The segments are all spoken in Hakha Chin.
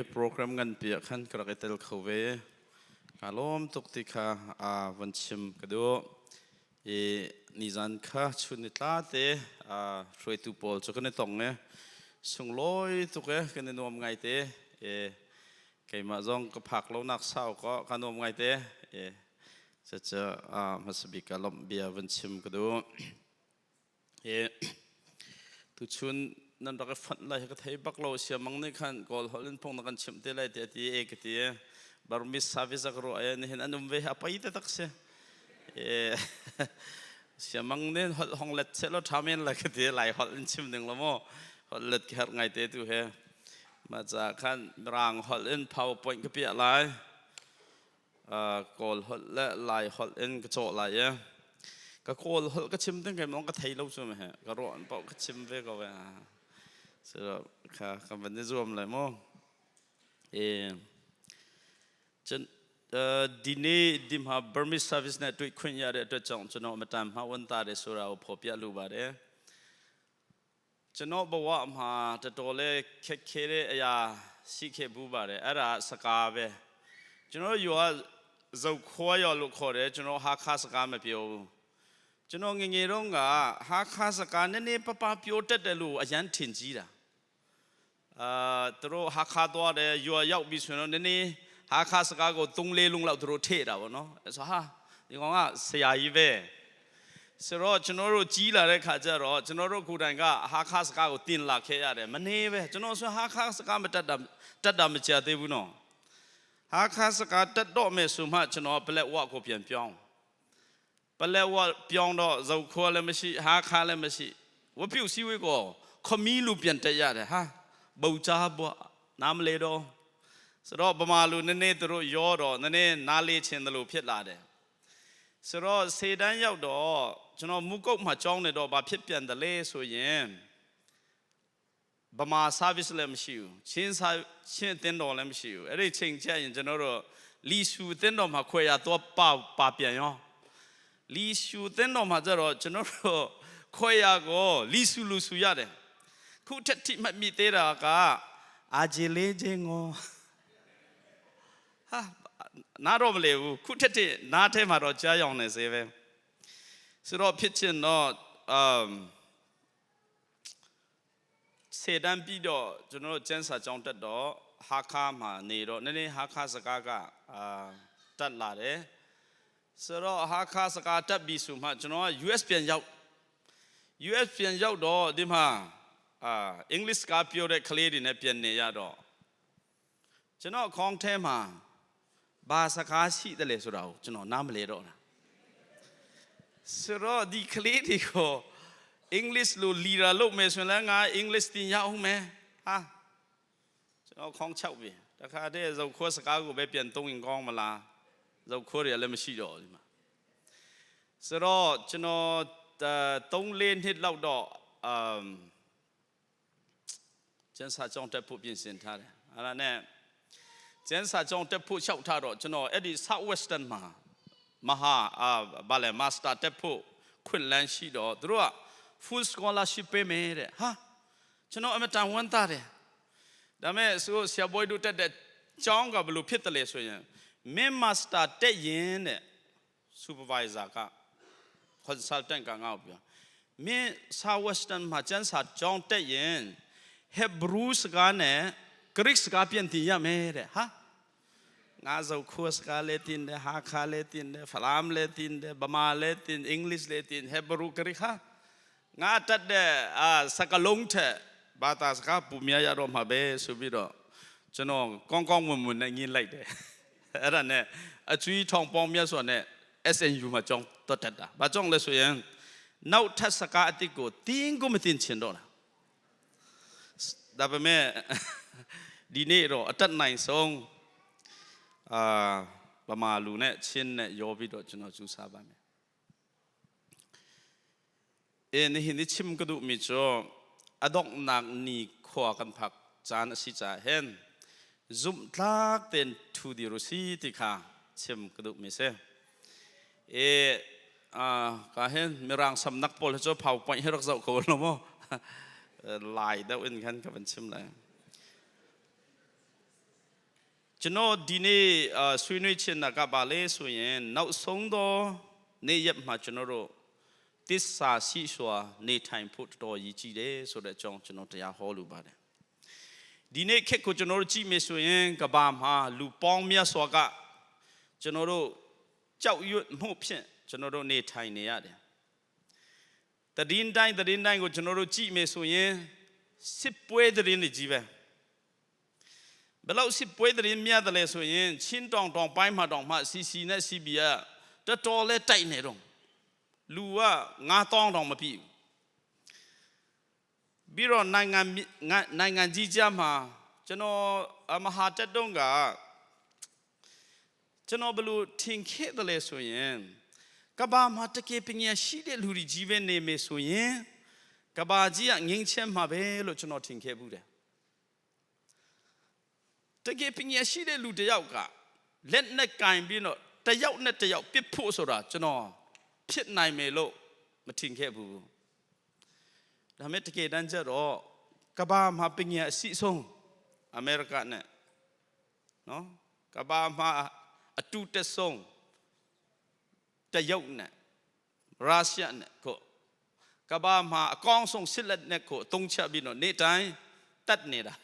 Program nganpi ah khan ka rak i tel kho ve. Kaa lawm tuk ti kha van chim ka duh. I nizan kha chun ni tla te hruaitu pawl cu kan i tong i sunglawi tuk e, kan i nuam ngai te. I keimah zong ka phak lo nak sau ko ka nuam ngai te. I cucu hmasa bik ah lawmh bia van chim ka duh. Hi tuchun nan rak i fonh lai hi ka thei bak lo. Siamang nih khan Kawl holh in phung na kan chimh te lai tiah ti e ka ti. Burmese service a ka ruah e, nihin an um ve hi a pei te tak si. E siamang nih holh hong let seh law ṭha men lai ka ti. Lai holh in chim ding lo maw, holh let ka herh ngai te tu he. Mah caah khan Mirang holh in PowerPoint ka piah lai. Kawl holh le Lai holh in ka cawh lai i ka Kawl holh ka chim ding kai mong ka thei lo cu he ka ruah paoh ka chim ve ko ve. So kha kan van i zuam lai mu. E cun dine dimha Burmese service ne tuih khun ya re tuah chong chuno matam ha wan ta re sura o pho pia lu ba re ကျွန်တော်ဘဝမှာတော်တော်လေးခက်ခဲတဲ့အရာရှိခဲ့ဘူးပါတယ်အဲ့ဒါစကားပဲကျွန်တော်ရွာဇုတ်ခွာရောလို့ခေါ်တယ်ကျွန်တော်ဟာခါစကားမပြောဘူးကျွန်တော်ငငယ်တုန်းကဟာခါစကားနည်းနည်းပပပြောတတ်တယ်လို့အရန်ထင်ကြီးတာအာသူတို့ဟာခါသွားတယ်ရွာရောက်ပြီဆိုတော့နည်းနည်းဟာခါစကားကို၃လေးလုံးလောက်သူတို့ထည့်တာပေါ့နော်အဲ့ဆိုဟာဒီကောင်ကဆရာကြီးပဲ ဆိုတော့ကျွန်တော်တို့ကြီးလာတဲ့ခါကျတော့ကျွန်တော်တို့ကိုယ်တိုင်ကဟာခါစကားကိုတင်လာခဲ့ရတယ်မနေပဲကျွန်တော်ဆိုဟာခါစကားမတတ်တာတတ်တာမကြသေးဘူးနော်ဟာခါစကားတတ်တော့မယ်ဆိုမှကျွန်တော်ပလက်ဝကိုပြန်ပြောင်းပလက်ဝပြောင်းတော့ဇုတ်ခေါ်လည်းမရှိဟာခါလည်းမရှိဝပြုတ်စည်းဝေးကိုခမီးလူပြန်တက်ရတယ်ဟာဗုတ်ချားဘွားနားမလဲတော့ဆိုတော့ဗမာလူနည်းနည်းသူတို့ရောတော့နည်းနည်းနားလေးချင်တယ်လို့ဖြစ်လာတယ် ဆိုတော့စေတန်းရောက်တော့ကျွန်တော်မူကုတ်မှာကြောင်းနေတော့ဘာဖြစ်ပြန်တယ်လဲဆိုရင်ဗမာ service လည်းမရှိဘူးချင်းစာချင်းအသင်းတော်လည်းမရှိဘူးအဲ့ဒီချိန်ချက်ရင်ကျွန်တော်တို့လီရှူအသင်းတော်မှာခွဲရတော့ပါပါပြန်ရောလီရှူအသင်းတော်မှာကျတော့ကျွန်တော်တို့ခွဲရကိုလီရှူလူဆူရတယ်ခုထက်ထိမှတ်မိသေးတာကအာဂျီလေးချင်းကိုဟာ နားတော့မလေဘူးခုထက်ထိနားထဲမှာတော့ကြားရောင်နေစေပဲဆိုတော့ဖြစ်ချင်တော့အမ်စေတန်းပြီးတော့ကျွန်တော်တို့ကျန်းစာကျောင်းတက်တော့ဟာခါမှာနေတော့နည်းနည်းဟာခါစကားကအာတက်လာတယ်ဆိုတော့ဟာခါစကားတက်ပြီးဆိုမှကျွန်တော်က US ပြန်ရောက် US ပြန်ရောက်တော့ဒီမှာအာ English ကပြောတဲ့ကလေးတွေနဲ့ပြန်နေရတော့ကျွန်တော်ခေါင်းထဲမှာ ဘာစကားရှိတယ်လဲဆိုတာကိုကျွန်တော်နားမလဲတော့တာဆိုတော့ဒီကလေးတွေကို English လို့ leader လုပ်မယ်ဆိုရင်လည်းငါ English သင်ရအောင်မယ်ဟာကျွန်တော်ခေါင်းချောက်ပြီတခါတည်းဇုတ်ခွစကားကိုပဲပြန်သုံးရင်ကောင်းမလားဇုတ်ခွတွေလည်းမရှိတော့ဒီမှာဆိုတော့ကျွန်တော်3လေးနှစ်လောက်တော့အမ်ကျန်းစာကြောင်းတက်ဖို့ပြင်ဆင်ထားတယ်အဲ့ဒါနဲ့ ကျန်းစာကြောင်းတက်ဖို့လျှောက်ထားတော့ကျွန်တော်အဲ့ဒီ South Western မှာမဟာအာဘာလဲ Master တက်ဖို့ခွင့်လန်းရှိတော့သူတို့က full scholarship ပေးမယ်တဲ့ဟာကျွန်တော်အမတန်ဝမ်းသာတယ်ဒါမဲ့ဆိုဆရာဘွိုင်းတို့တက်တဲ့ကျောင်းကဘယ်လိုဖြစ်တယ်လဲဆိုရင်မင်း master တက်ရင်တဲ့ supervisor က consultant ကငါ့ကိုပြောမင်း South Western မှာကျန်းစာကျောင်းတက်ရင် Hebrew စကားနဲ့ Greek စကားပြန်တင်ရမယ်တဲ့ဟာငါဇောခိုစကားလေးတင်တယ်ဟာခါလေးတင်တယ်ဖလမ်လေးတင်တယ်ဗမာလေးတင် English လေးတင် Hebrew Greek ဟာငါတက်တဲ့အာစကလုံးထက်ဘာသာစကားပူများရတော့မှာပဲဆိုပြီးတော့ကျွန်တော်ကောင်းကောင်းမွန်မွန်နဲ့ညင်းလိုက်တယ်အဲ့ဒါနဲ့အကျွေးထောင်ပေါင်းမြတ်စွာနဲ့ SNU မှာကျောင်းတက်တက်တာဘာကြောင့်လဲဆိုရင်နောက်ထပ်စကားအစ်စ်ကိုတင်းကိုမတင်ချင်တော့တာဒါပေမဲ့ ဒီနေ့တော့အတက်နိုင်ဆုံးအာဗမာလူနဲ့ချင်းနဲ့ရောပြီးတော့ကျွန်တော်ကျူးစားပါမယ်เอนี่หินชิมกระดูมีจออดอกนักนี่ขวากันผักจานสิจ่าเห็นซุมทากเต็นทูดีรุสีติค่ะชิมกระดูมีเสเออ่ากะเห็นมีรางสำนักปอลจะเผาไปให้รักษาเขาเนาะลายเดาอินกันกับเป็นชิมเลย ကျွန်တော်ဒီနေ့ဆွေးနွေးချင်တာကဘာလဲဆိုရင်နောက်ဆုံးသောနေ့ရက်မှာကျွန်တော်တို့သစ္စာရှိစွာနေထိုင်ဖို့တော်တော်ရည်ကြီးတယ်ဆိုတဲ့အကြောင်းကျွန်တော်တရားဟောလိုပါတယ်ဒီနေ့ခေတ်ကိုကျွန်တော်တို့ကြည့်မယ်ဆိုရင်ကမ္ဘာမှာလူပေါင်းမြတ်စွာကကျွန်တော်တို့ကြောက်ရွံ့မှုဖြင့်ကျွန်တော်တို့နေထိုင်နေရတယ်သတင်းတိုင်းသတင်းတိုင်းကိုကျွန်တော်တို့ကြည့်မယ်ဆိုရင်စစ်ပွဲသတင်းတွေကြီးပဲဘယ်လောက်စစ်ပွဲသတင်းမြတ်တယ်လဲဆိုရင်ချင်းတောင်တောင်ပိုင်းမှာတောင်မှ CC နဲ့ CB ကတော်တော်လဲတိုက်နေတော့လူက9000တောင်မပြည့်ဘူးပြီးတော့နိုင်ငံနိုင်ငံကြီးကြားမှာကျွန်တော်မဟာတက်တုံးကကျွန်တော်ဘလို့ထင်ခဲ့တယ်လဲဆိုရင်ကဘာမှာတကယ်ပညာရှိတဲ့လူတွေကြီးပဲနေမယ်ဆိုရင်ကဘာကြီးကငင်းချက်မှာပဲလို့ကျွန်တော်ထင်ခဲ့ဘူးတယ်တကယ်ပညာရှိတဲ့လူတယောက်ကလက်နဲ့ကင်ပြီးတော့တယောက်နဲ့တယောက်ပစ်ဖို့ဆိုတာကျွန်တော်ဖြစ်နိုင်မယ်လို့မထင်ခဲ့ဘူးဒါမဲ့တကယ်တမ်းကျတော့ကဘာမှာပညာအရှိဆုံးအမေရိကနဲ့နော်ကဘာမှာအတူတဆုံးတရုတ်နဲ့ရုရှားနဲ့ကိုကဘာမှာအကောင်းဆုံးစစ်လက်နဲ့ကိုအသုံးချပြီးတော့နေ့တိုင်းတတ်နေတာ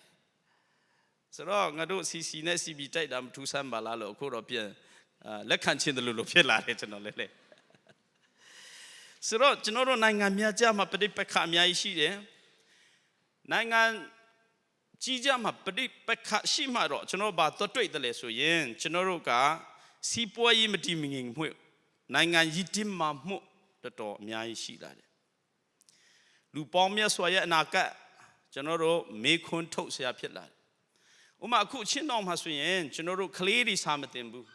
ဆိုတော့ငါတို့ CC နဲ့ CB တိုက်တာမထူးဆန်းပါလားလို့အခုတော့ပြန်လက်ခံချင်းတယ်လို့လို့ဖြစ်လာတယ်ကျွန်တော်လည်းလေဆိုတော့ကျွန်တော်တို့နိုင်ငံများကြမှာပဋိပက္ခအများကြီးရှိတယ်နိုင်ငံကြီးကြမှာပဋိပက္ခရှိမှတော့ကျွန်တော်ဘာတော့တွေ့တယ်လဲဆိုရင်ကျွန်တော်တို့ကစီးပွားရေးမတည်မငြိမ်မှုနိုင်ငံကြီးတင်မာမှုတော်တော်အများကြီးရှိလာတယ်လူပေါင်းမြတ်စွာရဲ့အနာဂတ်ကျွန်တော်တို့မေခွန်းထုတ်ဆရာဖြစ်လာတယ်ဥမာအခုချင်းတောင်မှာဆိုရင်ကျွန်တော်တို့ကလေးတွေစာမတင်ဘူး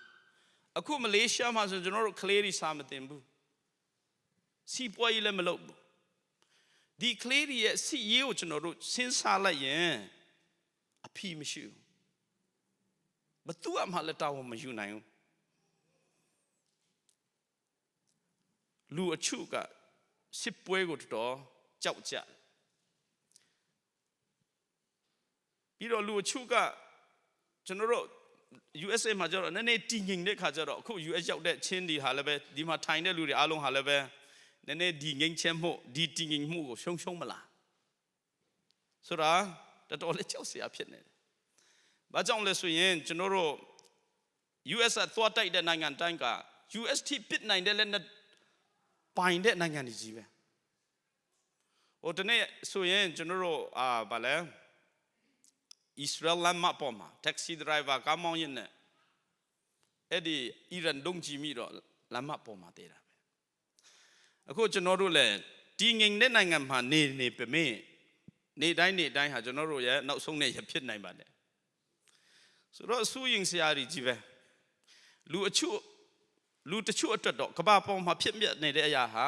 အခုမလေးရှားမှာဆိုကျွန်တော်တို့ကလေးတွေစာမတင်ဘူးစီးပွားရေးလည်းမလုပ်ဘူးဒီကလေးတွေရဲ့စီရေးကိုကျွန်တော်တို့စဉ်းစားလိုက်ရင်အဖီမရှိဘူးဘသူ့အမှလည်းတာဝန်မယူနိုင်ဘူးလူအချုကစစ်ပွဲကိုတော်တော်ကြောက်ကြတယ်ပြီးတော့လူအချုကကျွန်တော်တို့ USA မှာကျတော့နည်းနည်းတည်ငြိမ်တဲ့ခါကျတော့အခု US ရောက်တဲ့ချင်းဒီဟာလည်းပဲဒီမှာထိုင်တဲ့လူတွေအားလုံးဟာလည်းပဲနည်းနည်းဒီငြိမ်ချမ်းမှုဒီတည်ငြိမ်မှုကိုရှုံရှုံမလားဆိုတာတော်တော်လေးကြောက်စရာဖြစ်နေတယ်။ဘာကြောင့်လဲဆိုရင်ကျွန်တော်တို့ US ကသွားတိုက်တဲ့နိုင်ငံတိုင်းက US ထိပစ်နိုင်တဲ့လက်နဲ့ပိုင်တဲ့နိုင်ငံတွေကြီးပဲ။ဟိုတနေ့ဆိုရင်ကျွန်တော်တို့အာဗာလဲ Israel လမ်းမပေါ်မှာ taxi driver ကားမောင်းရင်နဲ့အဲ့ဒီအီရန်ဒုံးချီမိတော့လမ်းမပေါ်မှာတည်တာပဲအခုကျွန်တော်တို့လည်းတည်ငြိမ်တဲ့နိုင်ငံမှာနေနေပေမဲ့နေတိုင်းနေတိုင်းဟာကျွန်တော်တို့ရဲ့နောက်ဆုံးနေ့ရဖြစ်နိုင်ပါတယ်ဆိုတော့အဆူရင်စရာကြီးပဲလူအချို့လူတချို့အတွက်တော့ကမ္ဘာပေါ်မှာဖြစ်မြတ်နေတဲ့အရာဟာ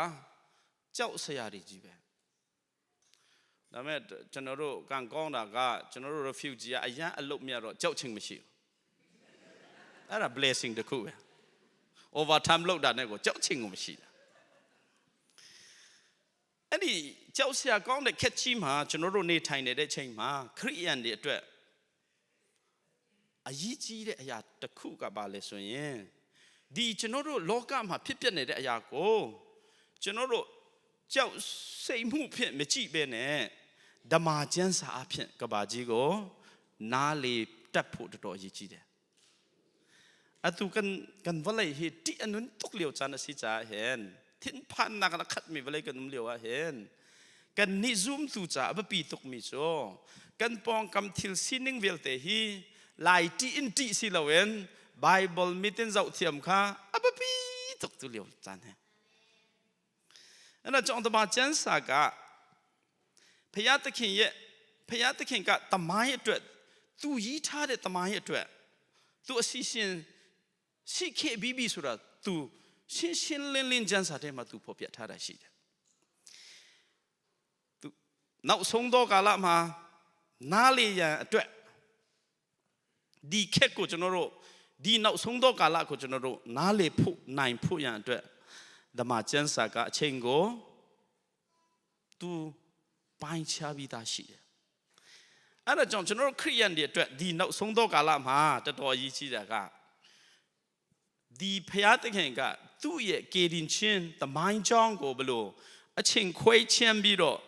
ကြောက်စရာကြီးပဲဒါမဲ့ကျွန်တော်တို့ကံကောင်းတာကကျွန်တော်တို့ refugee ကအရန်အလုတ်မြတ်တော့ကြောက်ချင်မရှိဘူးအဲ့ဒါ blessing တခုပဲ overtime လောက်တာနဲ့ကိုကြောက်ချင်ကိုမရှိတာအဲ့ဒီကြောက်စရာကောင်းတဲ့ခက်ကြီးမှာကျွန်တော်တို့နေထိုင်နေတဲ့ချိန်မှာခရိယန်တွေအတွက်အရေးကြီးတဲ့အရာတစ်ခုကဘာလဲဆိုရင်ဒီကျွန်တော်တို့လောကမှာဖြစ်ပျက်နေတဲ့အရာကိုကျွန်တော်တို့ကြောက်စိတ်မှုဖြင့်မကြည့်ပဲနဲ့ဓမ္မကျမ်းစာအဖြစ်ကဘာကြီးကိုနားလေတတ်ဖို့တော်တော်အရေးကြီးတယ်အတူกันกันวะเลยฮีติอันนุนตุกเหลียวจานสิจ้าเห็นทิ้นพันนักละขัดมีวะเลยกันนุ่มเหลียวเห็นกันนิซุมตูจ้าบปีตุกมีโซกันปองกำทิลซินิ่งเวลเตฮีลายตีอินตีสิละเวนไบเบิลมิตินเจ้าเทียมค่ะอบปีตุกตุเหลียวจานเฮအဲ့တော့ကြောင့်တပါကျမ်းစာကဖယားသခင်ရဲ့ဖယားသခင်ကတမိုင်းအတွက်သူရေးထားတဲ့တမိုင်းအတွက်သူအစီအစဉ်ရှိခဲ့ပြီးပြီဆိုတာသူရှင်းရှင်းလင်းလင်းကျမ်းစာထဲမှာသူဖော်ပြထားတာရှိတယ်သူနောက်ဆုံးသောကာလမှာနားလေရန်အတွက်ဒီခက်ကိုကျွန်တော်တို့ဒီနောက်ဆုံးသောကာလကိုကျွန်တော်တို့နားလေဖို့နိုင်ဖို့ရန်အတွက်ဓမ္မကျမ်းစာကအချိန်ကိုသူပိုင်းခြားပြီးသားရှိတယ်။ အဲ့ဒါကြောင့်ကျွန်တော်တို့ခရိယန်တွေအတွက်ဒီနောက်ဆုံးသောကာလမှာတော်တော်အရေးကြီးတာကဒီဖျားသခင်ကသူ့ရဲ့ကေရင်ချင်းတမိုင်းချောင်းကိုဘလို့အချိန်ခွဲချင်းပြီးတော့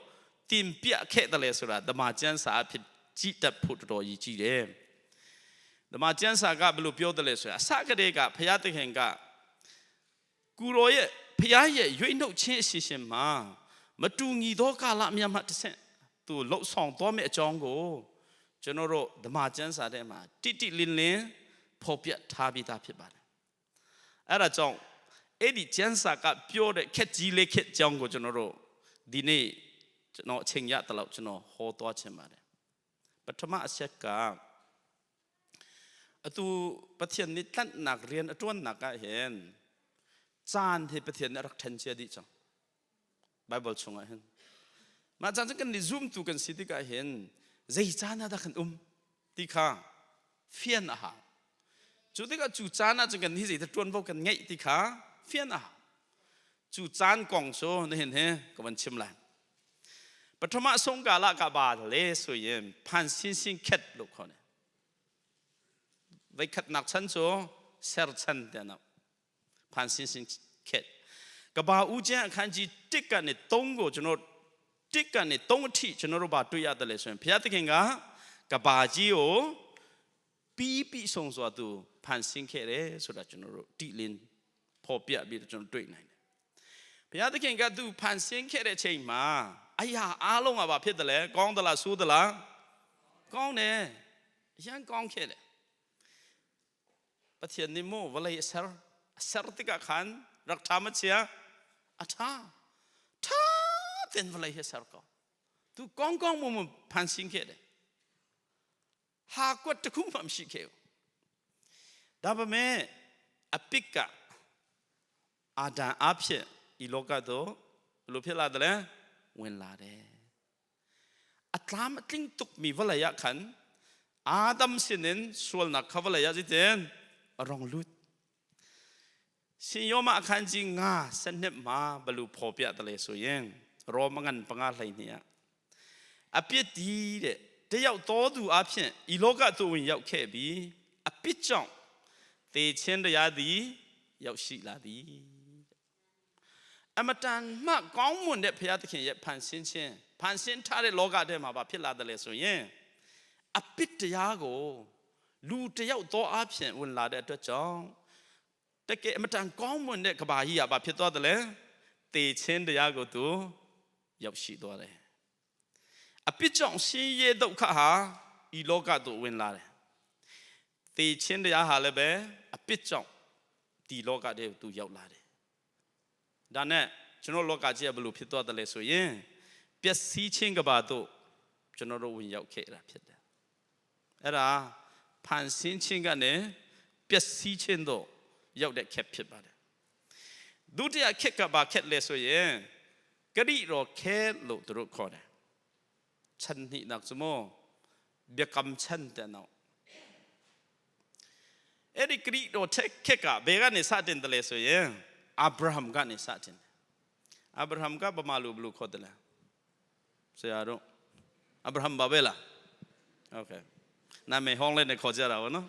တင်ပြခဲ့တယ်လေဆိုတာဓမ္မကျမ်းစာအဖြစ်ကြည်တတ်ဖို့တော်တော်အရေးကြီးတယ်ဓမ္မကျမ်းစာကဘလို့ပြောတယ်လဲဆိုတာအစကတည်းကဖျားသခင်ကကူရောရဲ့ဖျားရဲ့ရွေ့နှုတ်ခြင်းအစီအစဉ်မှာမတူညီသောကာလအများမှတစ်ဆင့်သူလှုပ်ဆောင်သွားမယ့်အကြောင်းကိုကျွန်တော်တို့ဓမ္မကျမ်းစာထဲမှာတိတိလင်းလင်းဖော်ပြထားပြီးသားဖြစ်ပါတယ်အဲ့ဒါကြောင့်အဲ့ဒီကျမ်းစာကပြောတဲ့ခက်ကြီးလေးခက်ကြောင်းကိုကျွန်တော်တို့ဒီနေ့ကျွန်တော်အချိန်ရတလောက်ကျွန်တော်ဟောသွားချင်ပါတယ်ပထမအချက်ကအတူပထยนิตันนักเรียนอตวนนักอะเห็นจานที่ปทยนรักเทนเชียดิจัง Bible chung ah hin mah caan cu kan ni zoom tu kan si tikah hin zei caan ah dah kan um ti kha fian a hau. Cu tikah cu caan ah cun kan hi zei ṭuanvo kan ngeih ti kha fian a hau. Cu caan kong cu nihin hi ka van chim lai. Pathama sung ka la ka ba le suyin phan sin sin khet lu khone. Veikhat nak chan cu ser chan te na ဖန်ဆင်းစင်ခက်ကဘာဦးကျန်းအခန်းကြီး1ကနေ3ကိုကျွန်တော်1ကနေ3အထိကျွန်တော်တို့ဘာတွေ့ရတယ်လဲဆိုရင်ဘုရားသခင်ကကဘာကြီးကိုပြီးပြီးဆုံးစွာသူဖန်ဆင်းခဲ့တယ်ဆိုတာကျွန်တော်တို့တိလင်းဖော်ပြပြီးတော့ကျွန်တော်တွေ့နိုင်တယ်ဘုရားသခင်ကသူဖန်ဆင်းခဲ့တဲ့အချိန်မှာအရာအားလုံးကဘာဖြစ်တယ်လဲကောင်းသလားဆိုးသလားကောင်းတယ်အရန်ကောင်းခဲ့တယ် Pathian nih maw vawlei a ser a ser tikah khan rak ṭha ma chia a ṭha ṭha tein vawlei hi a ser ko tu kong kong mu mu phan sing khe de ha kuat takhu mam shi khe ဒါပေမဲ့အပစ်ကအာဒံအဖြစ်ဤလောကတော့ဘယ်လိုဖြစ်လာတယ်လဲဝင်လာတယ် A tlam a tling tukmi vawlei ah khan Adam sinin sualnak kha vawlei ah zeitin a rong lut. Sinyoma khan ji nga sanhnep ma balu phaw piah tale so yin Roma ngan panga hlei ni ah အပြစ်ဒီတဲ့တယောက်တော်သူအဖြစ်ဤလောကသို့ဝင်ရောက်ခဲ့ပြီးအပြစ်ကြောင့်သေခြင်းတရားသည်ရောက်ရှိလာသည် အမတန်မှကောင်းမွန်တဲ့ဘုရားသခင်ရဲ့ဖန်ဆင်းခြင်းဖန်ဆင်းထားတဲ့လောကထဲမှာဘာဖြစ်လာတယ်လဲဆိုရင်အပစ်တရားကိုလူတယောက်သောအဖြစ်ဝင်လာတဲ့အတွက်ကြောင့်တကယ်အမတန်ကောင်းမွန်တဲ့ကဘာကြီးကဘာဖြစ်သွားတယ်လဲတေခြင်းတရားကိုသူရောက်ရှိသွားတယ်အပစ်ကြောင့်ဆင်းရဲဒုက္ခဟာဤလောကသို့ဝင်လာတယ်တေခြင်းတရားဟာလည်းပဲအပစ်ကြောင့်ဒီလောကထဲကိုသူရောက်လာတယ် ဒါနဲ့ကျွန်တော်လောကကြီးကဘယ်လိုဖြစ်သွားတယ်လဲဆိုရင်ပျက်စီးခြင်းကဘာတို့ကျွန်တော်တို့ဝင်ရောက်ခဲ့တာဖြစ်တယ်အဲ့ဒါဖန်ဆင်းခြင်းကနေပျက်စီးခြင်းတို့ရောက်တဲ့ခက်ဖြစ်ပါတယ်ဒုတိယခက်ကဘာခက်လဲဆိုရင်ဂရိတော်ခဲလို့သူတို့ခေါ်တယ်ချန်နိนักစမောဘကမ်ချန်တဲ့နော် အဲ့ဒီဂရိတော်ခက်ကဘယ်ကနေစတင်တယ်လဲဆိုရင်အာဗြဟံကနေစတင်တယ်အာဗြဟံကဗမာလူဘလို့ခေါ်တယ်လဲဆရာတို့အာဗြဟံပါပဲလားโอเคနာမည်ဟောင်းလဲနဲ့ခေါ်ကြတာဗောနော်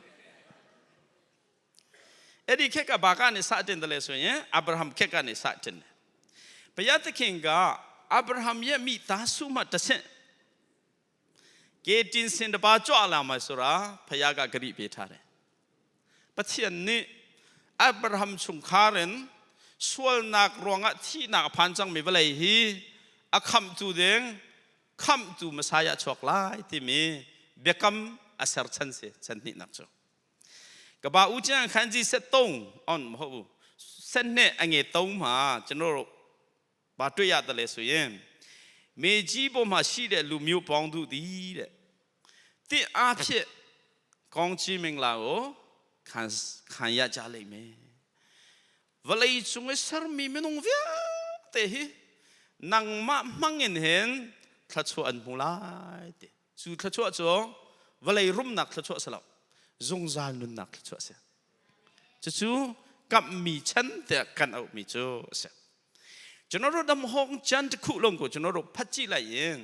အဲ့ဒီခက်ကဘာကနေစတင်တယ်လဲဆိုရင်အာဗြဟံခက်ကနေစတင်တယ်ဘုရားသခင်ကအာဗြဟံရဲ့မိသားစုမှတဆင့်ကေတင်စင်တပါကြွလာမှာဆိုတာဘုရားကဂရုပေးထားတယ် Pathian nih Abraham chungkhar in sualnak ruangah thihnak a phan cangmi vawlei hi a khamhtu ding khamhtu Messiah chuak lai timi biakam a ser chan si chan hnihnak cu ကဘာဦးကျန်ခန်းကြီး73 on မဟုတ်ဘူး7နှစ်အငယ်3မှာကျွန်တော်တို့ဘာတွေ့ရတယ်လဲဆိုရင်မေကြီးပေါ်မှာရှိတဲ့လူမျိုးပေါင်းတို့သည်တဲ့တင့်အားဖြင့် ကောင်းချီးမင်္ဂလာကိုခံခံရကြလိမ့်မယ်။ဝလေchung i sermi minung vialte hi nangmah hmangin hin thluachuah an hmu lai ti. Cu thluachuah cu vawlei rumnak thluachuah si lo, zungzal nunnak thluachuah si. Cucu kamhmi chan tiah kan auhmi cu a si. ကျွန်တော်တို့တမဟောင်းကျန်တစ်ခုလုံးကိုကျွန်တော်တို့ဖတ်ကြည့်လိုက်ရင်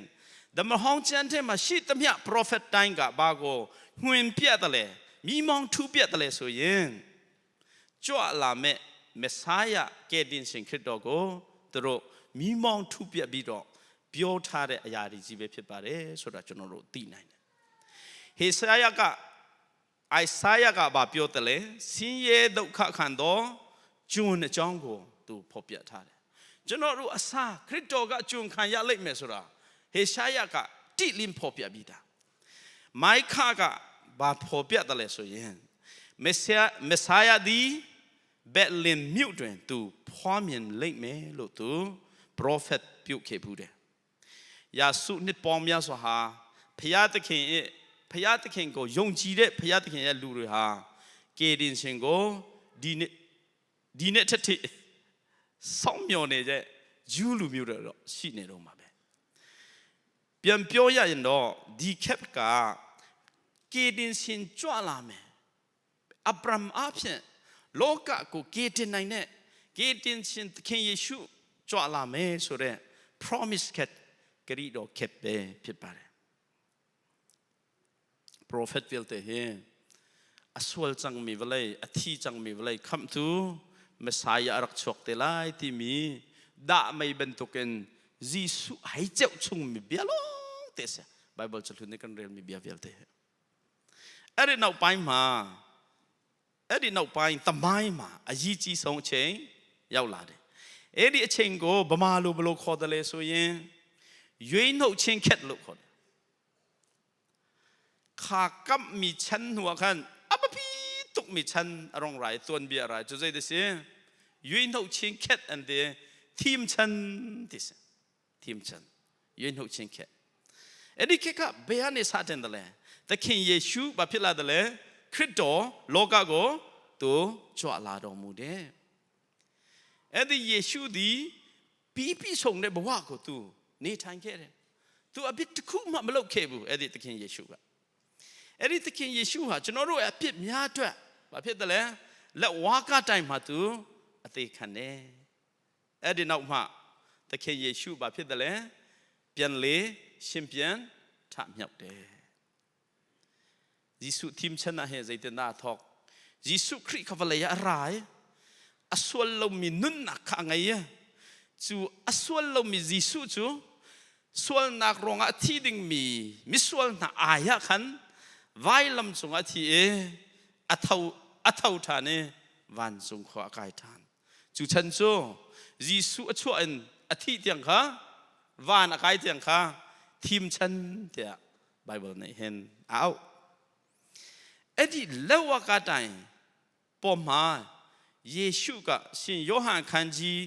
Damahong ကျမ်းထဲမှာရှိသမျှ prophet တိုင်းကဘာကိုညွှန်ပြတယ်လဲမိမောင်းထူပြတယ်လဲဆိုရင်ကြွလာမဲ့မဆာယကယ်တင်ရှင်ခရစ်တော်ကိုသူတို့မိမောင်းထူပြပြီးတော့ပြောထားတဲ့အရာတွေကြီးပဲဖြစ်ပါတယ်ဆိုတာကျွန်တော်တို့သိနိုင်တယ်ဟေရှာယကအိုင်ဆာယကဘာပြောတယ်လဲဆင်းရဲဒုက္ခခံသောကျွန်အကြောင်းကိုသူဖော်ပြထားတယ်ကျွန်တော်တို့အစာခရစ်တော်ကကျွန်ခံရလိမ့်မယ်ဆိုတာဟေရှာယကတိလင်းဖော်ပြပြီးသားမိုက်ခကဘာဖော်ပြတယ်လဲဆိုရင်မေဆာမေဆာယသည်ဘက်လင်မြို့တွင်သူဖွားမြင်လိမ့်မယ်လို့သူ prophet ပြုခဲ့ဘူးတယ်ယာစုနှစ်ပေါင်းများစွာဟာဖျားသခင်ရဲ့ဖျားသခင်ကိုယုံကြည်တဲ့ဖျားသခင်ရဲ့လူတွေဟာကေဒင်ရှင်ကိုဒီနေ့ဒီနေ့ထက်ထိစောင့်မျှော်နေတဲ့ဂျူးလူမျိုးတွေတော့ရှိနေတော့မှာပဲပြန်ပြောရရင်တော့ဒီခက်ကကေဒင်ရှင်ကြွလာမယ်အဗြဟံအဖြစ်လောကကိုကေတင်နိုင်တဲ့ကေတင်ရှင်သခင်ယေရှုကြွလာမယ်ဆိုတဲ့ promise ကဂရိတော်ခက်ပဲဖြစ်ပါတယ် prophet vialte hi a sual cangmi vawlei a thi cangmi vawlei khamhtu Messiah a rak chuak te lai timi dah mei bantukin Jesuh hei ceuh chungmi bia lawng te si Bible cahlun nih kan relmi bia vialte hi အဲ့ဒီနောက်ပိုင်းမှာအဲ့ဒီနောက်ပိုင်းသမိုင်းမှာအရေးကြီးဆုံးအချိန်ရောက်လာတယ်အဲ့ဒီအချိန်ကိုဗမာလိုဘယ်လိုခေါ်တယ်လဲဆိုရင်ရွေးနှုတ်ချင်းခက်လို့ခေါ်တယ်ခါကပ်မီချန်ဟွာခန်အပပီတုကမီချန်အရုံရိုင်သွန်ဘီအရိုင်ကျဇိဒစီရွေးနှုတ်ချင်းခက်အန်တဲ့ทีมชันติสทีมชันရွေးနှုတ်ချင်းခက်အဲ့ဒီခက်ကဘယ်ကနေစတင်တယ်လဲသခင်ယေရှုဘာဖြစ်လာတယ်လဲခရစ်တော်လောကကိုသူကြွလာတော်မူတယ်အဲ့ဒီယေရှုသည်ပြီးပြည့်စုံတဲ့ဘဝကိုသူနေထိုင်ခဲ့တယ်သူအပြစ်တစ်ခုမှမလုပ်ခဲ့ဘူးအဲ့ဒီသခင်ယေရှုကအဲ့ဒီသခင်ယေရှုဟာကျွန်တော်တို့ရဲ့အပြစ်များအတွက်ဘာဖြစ်တယ်လဲလက်ဝါးကတိုင်မှာသူအသေးခံတယ်အဲ့ဒီနောက်မှသခင်ယေရှုဘာဖြစ်တယ်လဲပြန်လေရှင်ပြန်ထမြောက်တယ်ယေရှုทีมชนะเฮใจเตนาทอกယေရှုခရစ်ကဝလေအရိုင်အဆွလမီနုနခငယ်ကျူအဆွလမီယေရှုကျူ sualnak ruangah thi dingmi misual hna ai ah khan vailam cungah thi i a tho a tho ṭhan i vancung khua a kai ṭhan. Cu chan cu Jesuh a chuah in a thih tiang kha van a kai tiang kha thim chan tiah Bible nih hin a auh. Edi lewa ka tai ပေါ်မှာယေရှုကရှင်ယောဟန်ခန်းကြီး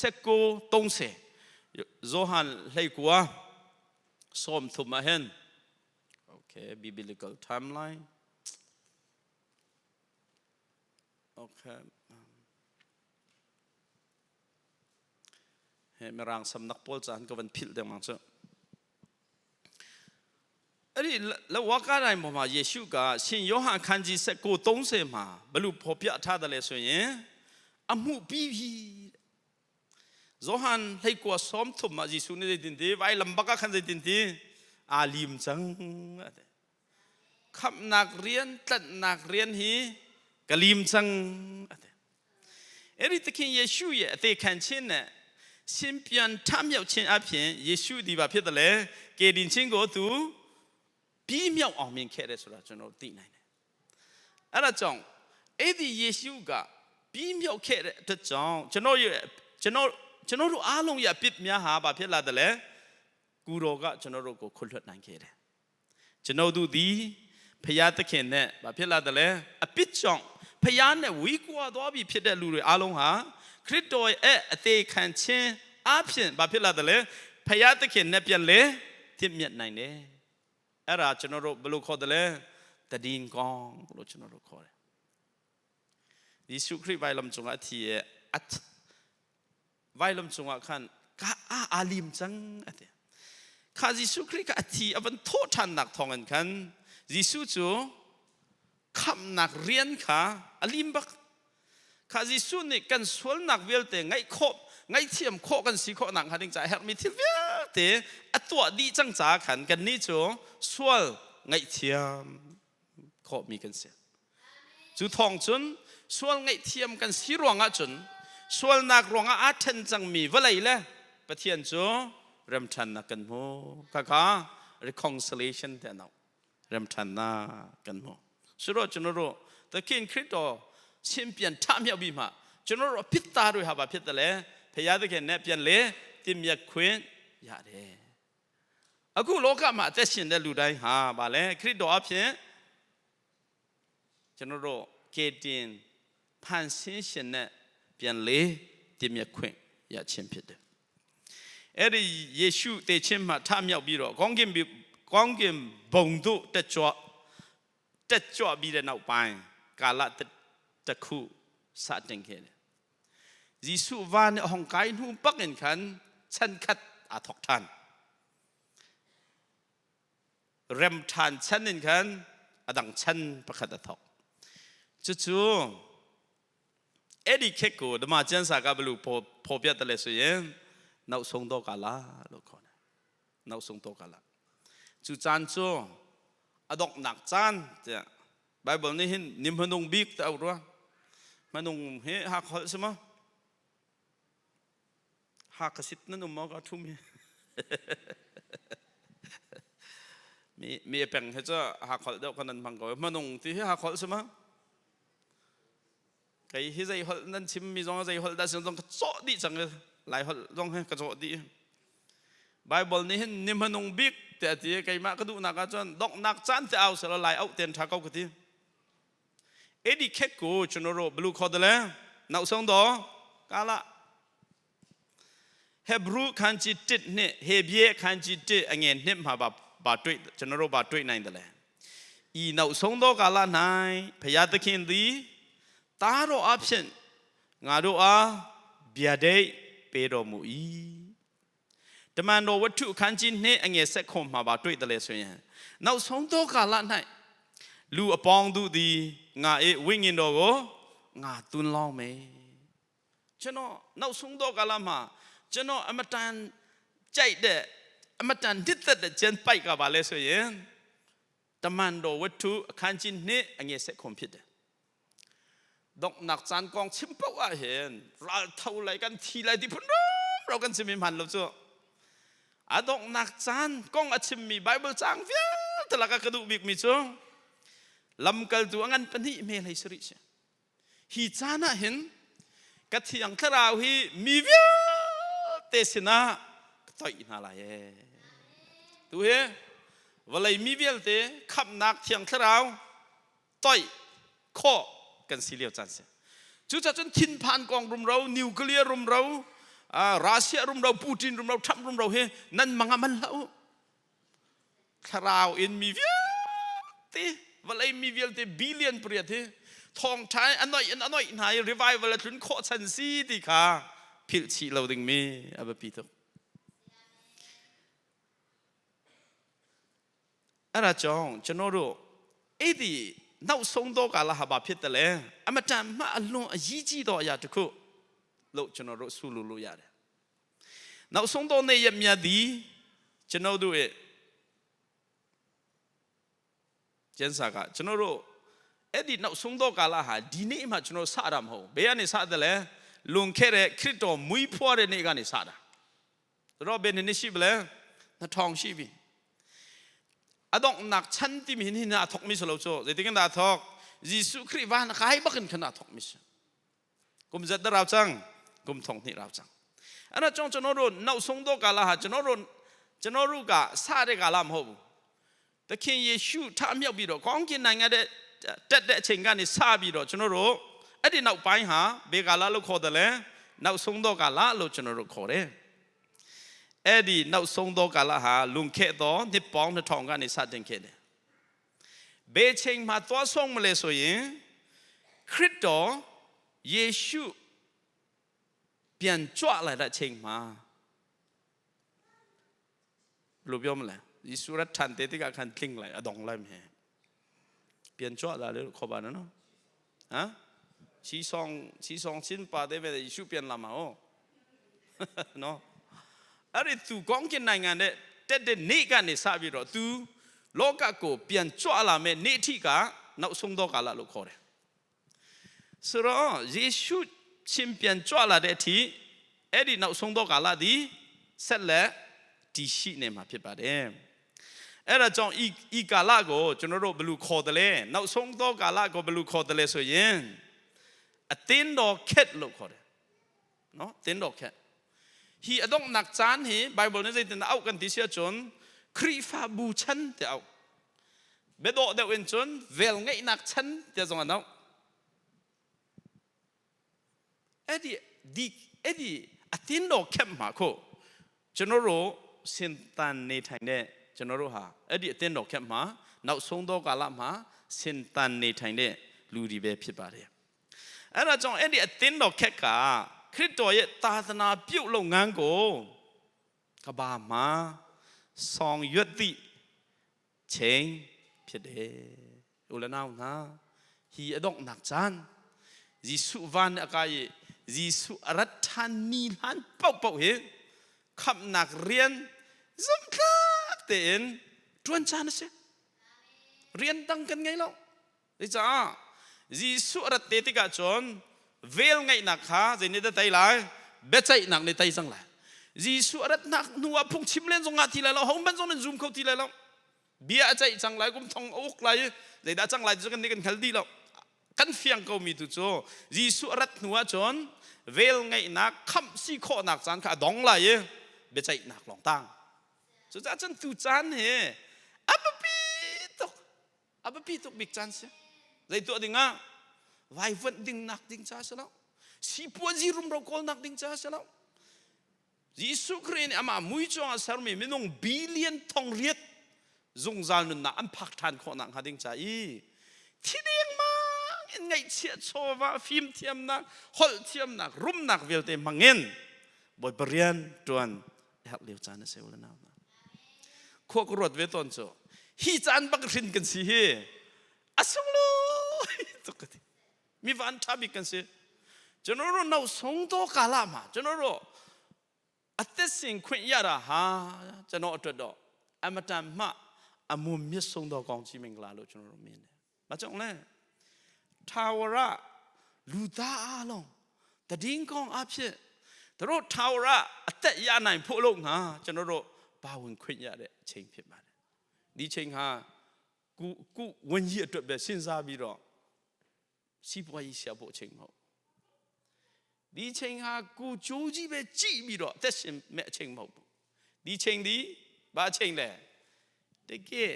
19 30ယောဟန်လှိတ်ကွာစောမထုမဟန် Okay, biblical timeline. Okay. He mirang samnak pawl caan ka van philh dengmang cu. အဲ့ဒီလဝကတိုင်းပေါ်မှာယေရှုကရှင်ယောဟန်ခန်းကြီး19 30မှာဘလို့ဖော်ပြထားတယ်လဲဆိုရင်အမှုပြီးပြီဇောဟန်လှိတ်ကွာစောမထုမှာယေရှုနေတင်ဒီဝိုင်လမ်ဘကခန်တင်ဒီအာလီမ်ချန်ခပ်นักเรียนตัดนักเรียนฮีกะลีมจังအဲ့ဒီသခင်ယေရှုရဲ့အသေးခံခြင်းနဲ့ရှင်ပြန်ထမြောက်ခြင်းအပြင်ယေရှုဒီဘာဖြစ်တယ်လဲကေတင်ခြင်းကိုသူပြီးမြောက်အောင်မြင်ခဲ့တယ်ဆိုတာကျွန်တော်သိနိုင်တယ်အဲ့ဒါကြောင့်အဲ့ဒီယေရှုကပြီးမြောက်ခဲ့တဲ့အတွက်ကြောင့်ကျွန်တော်ရဲ့ကျွန်တော်ကျွန်တော်တို့အားလုံးရဲ့အပြစ်များဟာဘာဖြစ်လာတယ်လဲကူတော်ကကျွန်တော်တို့ကိုခွင့်လွှတ်နိုင်ခဲ့တယ်ကျွန်တော်တို့ဒီဖျားသခင်နဲ့ဘာဖြစ်လာတယ်လဲအပြစ်ကြောင့်ဖျားနဲ့ဝီကွာသွားပြီဖြစ်တဲ့လူတွေအားလုံးဟာခရစ်တော်ရဲ့အသေးခံခြင်းအပြင်ဘာဖြစ်လာတယ်လဲဖျားသခင်နဲ့ပြန်လဲတင့်မြတ်နိုင်တယ်အဲ့ဒါကျွန်တော်တို့ဘယ်လိုခေါ်တယ်လဲတဒင်ကောင်းလို့ကျွန်တော်တို့ခေါ်တယ်ယေရှုခရစ်ဘိုင်လမ်ကျုံအထီရဲ့အတ်ဘိုင်လမ်ကျုံအခန်ကာအာလီမ်ချန်အတဲ့ခါယေရှုခရစ်ကအထီအဝန်ထိုးထန်နက်ထောင်န်ကန်ယေရှုကျူခမ်နက်ရီယန်ခါအလီမ်ဘက်ခါယေရှုနေကန်ဆွလနက်ဝဲတဲ့ငိုက်ခော့ငိုက်ချီယမ်ခော့ကန်စီခော့နက်ဟာဒင်းကြဟက်မီသီဝဲ te a tuah dih cang caah khan kannih cu sual ngaihthiam khawhmi kan si. Cu thawng cun sual ngaihthiam kan si ruangah cun sualnak ruangah aa ṭhen cangmi vawlei le Pathian cu remṭhannak kan hmu. Khakha reconciliation te an auh. Remṭhannak kan hmu. Suro cunuru takin Krito simpian ṭha miau bi ma cunuru pitta rui haba pitta le pheya de khen ne pian le timya khwin ya de အခုလောကမှာအသက်ရှင်တဲ့လူတိုင်းဟာဗာလဲခရစ်တော်အဖြစ်ကျွန်တော်တို့ကေတင်ဖန်ဆင်းရှင်နဲ့ပြန်လေတည်မြခွင့်ရခြင်းဖြစ်တယ်။အဲ့ဒီယေရှုတည်ခြင်းမှာထမြောက်ပြီးတော့ကောင်းကင်ကောင်းကင်ဘုံတို့တက်ကြွတက်ကြွပြီးတဲ့နောက်ပိုင်းကာလတစ်ခုစတင်ခဲ့တယ်။ Jesuh van hong kai hnu pak in khan chan khat aa thok than. Rem than chan in khan a dang chan pakhat a thok. Cucu အဲ့ဒီခေတ်ကိုဓမ္မကျမ်းစာကဘလို့ဖော်ဖော်ပြတယ်လဲဆိုရင်နောက်ဆုံးတော့ကာလလို့ခေါ်တယ်နောက်ဆုံးတော့ကာလကျူချန်ချူအดอกนักจานတဲ့ Bible นี่หินนิมพนุงบิ๊กแต่เอารัวมนุงเฮฮักฮอลสมะฮักสิทนั่นอุมก็ทุ่มมีมีเป็นเฮจะฮักฮอลเดียวกันนั้นพังก็มนุงที่ฮักฮอลสมะ kai hi zei holh nan chim mi zong zei holh dah sin zong ka cawh dih cang lai holh zong he ka cawh dih Bible nih hin ni hmanung bik te a ti keimah ka duhnak ahcun donghnak caan te au selaw lai auh ten tha ko ka ti edi khek ku chunoro blue khodale nau song do kala Hebrew ခန်းကြီး1နှစ်ဟေဘရဲခန်းကြီး1အငယ်2မှာပါပါတွေ့ကျွန်တော်တို့ပါတွေ့နိုင်တယ်လေဤနောက်ဆုံးသောကာလ၌ဖျားသခင်သည်သားတော်အဖျင်ငါတို့အားဗျာဒိတ်ပေးတော်မူ၏တမန်တော်ဝတ္ထုအခန်းကြီး2အငယ်7ခွန်မှာပါတွေ့တယ်လေဆိုရင်နောက်ဆုံးသောကာလ၌လူအပေါင်းတို့သည်ငါ၏ဝိညာဉ်တော်ကိုငါသွန်းလောင်းမယ် ကျွန်တော်နောက်ဆုံးသောကာလမှာကျွန်တော်အမတန်ကြိုက်တဲ့အမတန်နှစ်သက်တဲ့ကျမ်းပိုက်ကပါလဲဆိုရင်တမန်တော်ဝတ္ထုအခန်းကြီး2အငယ်7ခွန်ဖြစ်တယ်။ดอกนักจานกองชิมเป้าอะเห็นราเท่าไรกันทีไรที่พุ่นเรากันชิมมันเราจ้ะอะดอกนักจานกองอาชิมมีไบเบิลจางเฟียตะละกะกระดูบิกมีจ้ะลำกัลตัวงันปนิเมลัยสริเชฮีจานะเห็น กะthiang thlarau hi mi vialte sinah ka toih hna lai ee. Tu hi vawlei mi vialte khamhnak thiang thlarau toih khawh kan si lio caan si. Cucaah cun thinphan kong rumro, nuclear rumro, Russia rumro, Putin rumro, Trump rumro hi nan mang ah man hlah u. Thlarau in mi vialte vawlei mi vialte billion pariat hi thawngṭha in a noih in a noih hna i revival a tlun khawh chan si ti kha philh chih lo dingmi a biapi tuk. အဲ့ဒါကြောင့်ကျွန်တော်တို့အဲ့ဒီနောက်ဆုံးသောကာလဟာဘာဖြစ်တယ်လဲအမတန်မှအလွန်အရေးကြီးသောအရာတစ်ခုလို့ကျွန်တော်တို့ဆုလို့လို့ရတယ် နောက်ဆုံးသောနေ့ရက်မြတ်သည်ကျွန်တော်တို့ရဲ့ကျမ်းစာကကျွန်တော်တို့အဲ့ဒီနောက်ဆုံးသောကာလဟာဒီနေ့မှကျွန်တော်စတာမဟုတ်ဘယ်ကနေစတယ်လဲလွန်ခဲ့တဲ့ခရစ်တော်မွေးဖွားတဲ့နေ့ကနေစတာတော့ဘယ်နှစ်ရှိပလဲ2000ရှိပြီအတော့นักชันที่มีนี่นาทกมิสโลโซเจติกันดาทกยิสุคริวานขายบักกันขนาดทกมิสกุมจัดดาวจังกุมทองนี่ราวจัง အဲ့တော့ကျွန်တော်တို့နောက်ဆုံးသောကာလဟာကျွန်တော်တို့ကျွန်တော်တို့ကစတဲ့ကာလမဟုတ်ဘူးသခင်ယေရှုထမြောက်ပြီးတော့ကောင်းကင်နိုင်ငံတဲ့တက်တဲ့အချိန်ကနေစပြီးတော့ကျွန်တော်တို့အဲ့ဒီနောက်ပိုင်းဟာဘေကာလလို့ခေါ်တယ်လဲနောက်ဆုံးသောကာလလို့ကျွန်တော်တို့ခေါ်တယ်အဲ့ဒီနောက်ဆုံးသောကာလဟာလွန်ခဲ့သောနှစ်ပေါင်း2000ကနေစတင်ခဲ့တယ်ဘယ်ချိန်မှာသွားဆုံးမလဲဆိုရင်ခရစ်တော်ယေရှု ပြန်ကြွလာတဲ့အချိန်မှာဘယ်လိုပြောမလဲယေရှုရထန်တဲ့တိကခန်တင်လိုက်အဒေါงလိုက်မယ်ပြန်ကြွလာလို့ခေါ်ပါနော်ဟမ်ချီဆောင်ချီဆောင်ချင်းပါတဲ့ပဲယေရှုပြန်လာမှာဟောနော် အဲ့ဒီသူကောင်းကင်နိုင်ငံတဲ့တက်တဲ့နေ့ကနေစပြီးတော့သူလောကကိုပြန်ကြွလာမဲ့နေ့အထိကနောက်ဆုံးသောကာလလို့ခေါ်တယ်ဆိုတော့ယေရှုရှင်ပြန်ကြွလာတဲ့အထိအဲ့ဒီနောက်ဆုံးသောကာလသည်ဆက်လက်တည်ရှိနေမှာဖြစ်ပါတယ်အဲ့ဒါကြောင့်ဤဤကာလကိုကျွန်တော်တို့ဘယ်လိုခေါ်တယ်လဲနောက်ဆုံးသောကာလကိုဘယ်လိုခေါ်တယ်လဲဆိုရင်အသင်းတော်ခက်လို့ခေါ်တယ်နော်အသင်းတော်ခက် Hi a donghnak caan hi Bible nih zeitin dah auh kan ti si ahcun Khrihfabu chan tiah auh. Biadawh deuh in cun velngeihnak chan tiah zong an auh. Edi di edi atin do khem ma kho ကျွန်တော်တို့စင်တန်နေထိုင်တဲ့ကျွန်တော်တို့ဟာအဲ့ဒီအသင်းတော်ခက်မှာနောက်ဆုံးသောကာလမှာစင်တန်နေထိုင်တဲ့လူတွေပဲဖြစ်ပါတယ် အဲ့ဒါကြောင့်အဲ့ဒီအသင်းတော်ခက်ကခရစ်တော်ရဲ့သာသနာပြုလုပ်ငန်းကိုကဘာမှာဆောင်ရွက်သည့်ချိန်ဖြစ်တယ်။ဦးလနောင်နာဟီအတော့နက်ချန်ဂျေစုဝန်အကာယဂျေစုအရထန်နီဟန်ပေါက်ပေါက်ဟေခပ်นักเรียนဇုံคลักเตนจวนจานเสเรียนตั้งกันไงล่ะ Di caah Jesuh a rat te tikah cun vel ngaihnak kha zei nih dah tei lai? Biaceihnak nih tei cang lai. Jesuh a ratnak hnu ah phungchim len zong ah ti lai lo, hohmanh zong nan zum kho ti lai lo. Bia a ceih cang lai, kum thong a uk lai i zeidah cang lai ti cu kan nih kan hngal dih lo. Kan fiang komi tu cu Jesuh a rat hnu ah cun vel ngaihnak khamh si khawhnak caan kha a dong lai i biaceihnak lawng tang. Cucaah cun tu caan hi a biapi tuk. A biapi tuk bik caan si. Zei tuah ding ah vaivuanh ding nak ding ca si lo. Sipuazi rumro kawl nak ding ca si lo. Jesuh Khrih nih amah mui cuang ah sermi minung billion thong riat zungzal nunnak an phak ṭhan khawh nak hnga ding ca i thi dengmang in ngaihchiah chawva fimthiamnak holh thiamnak rumnak vialte hmangin Bawipa rian ṭuan herh lio caan a si u le nau hna khua ka ruat ve tawn cu hi caan bak hrin kan si hi a sunglawi tuk ka ti mi van ṭha bik kan si cun ro no song to kala ma cun ro atesin khwin ya ra ha chano atwat do amatan ma amum mi song do kong chi ming la lo chun ro min မကြောင့်လဲထာဝရလူသားအလုံးတည်င်းကောင်းအဖြစ်တို့ထာဝရအသက်ရနိုင်ဖို့လို့ငါကျွန်တော်တို့ပါဝင်ခွင့်ရတဲ့အချိန်ဖြစ်ပါတယ်ဒီချိန်ဟာကုကုဝင်ကြီးအတွက်ပဲစဉ်းစားပြီးတော့စီးပွားရေးရှာဖို့အချိန်မဟုတ်ဒီချိန်ဟာကိုကြိုးကြီးပဲကြည့်ပြီးတော့အသက်ရှင်မဲ့အချိန်မဟုတ်ဘူးဒီချိန်ဒီဘာအချိန်လဲ တကယ်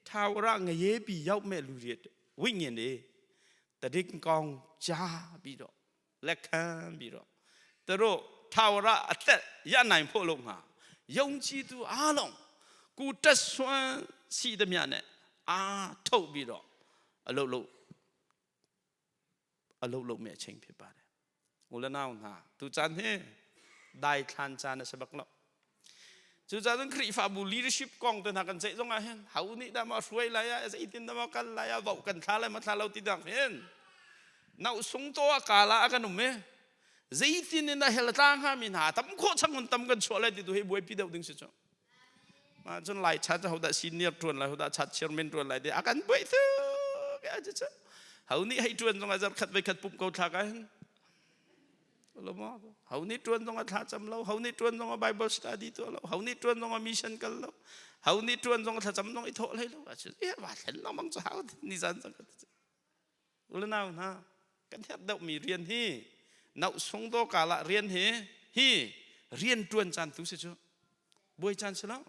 ထာဝရငရဲပြီးရောက်မဲ့လူတွေဝိညာဉ်တွေတရင်ကောင်းကြားပြီးတော့လက်ခံပြီးတော့သူတို့ထာဝရအသက်ရနိုင်ဖို့လို့ငါယုံကြည်သူအားလုံးကိုတက်ဆွမ်းရှိသမျှနဲ့အာထုတ်ပြီးတော့အလုပ်လုပ်အလုပ်လုပ်မဲ့အချိန်ဖြစ်ပါတယ်။ဦးလနောင်ဟာသူချန်ဟဲဒိုင်ခန်ချန်စဘကလော Cucaah cun Khrihfabu leadership kong te hna kan ceih zong ah hin ho nih dah maw hruai lai ah zeitin dah maw kal lai ah voh kan thla lai ma thla lo ti dang hin nau sung to ah kala ah kan um i zeitin in dah hell tlang hnga mi hna tam khawh chang un tam kan chuah lai ti tu hi buaipi deuh ding si cu ma cun lai chat ho dah senior tuan lai ho dah chat chairman tuan lai ti a kan buai tu ke cu ho nih hei tuan zong ah zarkhat voi khat pum ko thla ka hin Ho nih ṭuan zong ah thlacam lo, ho nih ṭuan zong ah Bible study tuah lo, ho nih ṭuan zong ah mission kal lo, ho nih ṭuan zong ah thlacam zong i thawh hlei lo. Eh, va thlen lengmang cu hau ni zan zong ka ti. Ulanau hna, kan herh deuhmi rian hi nau sung do kala rian hi hi rian ṭuan caan tu si cu. Buai caan si lo.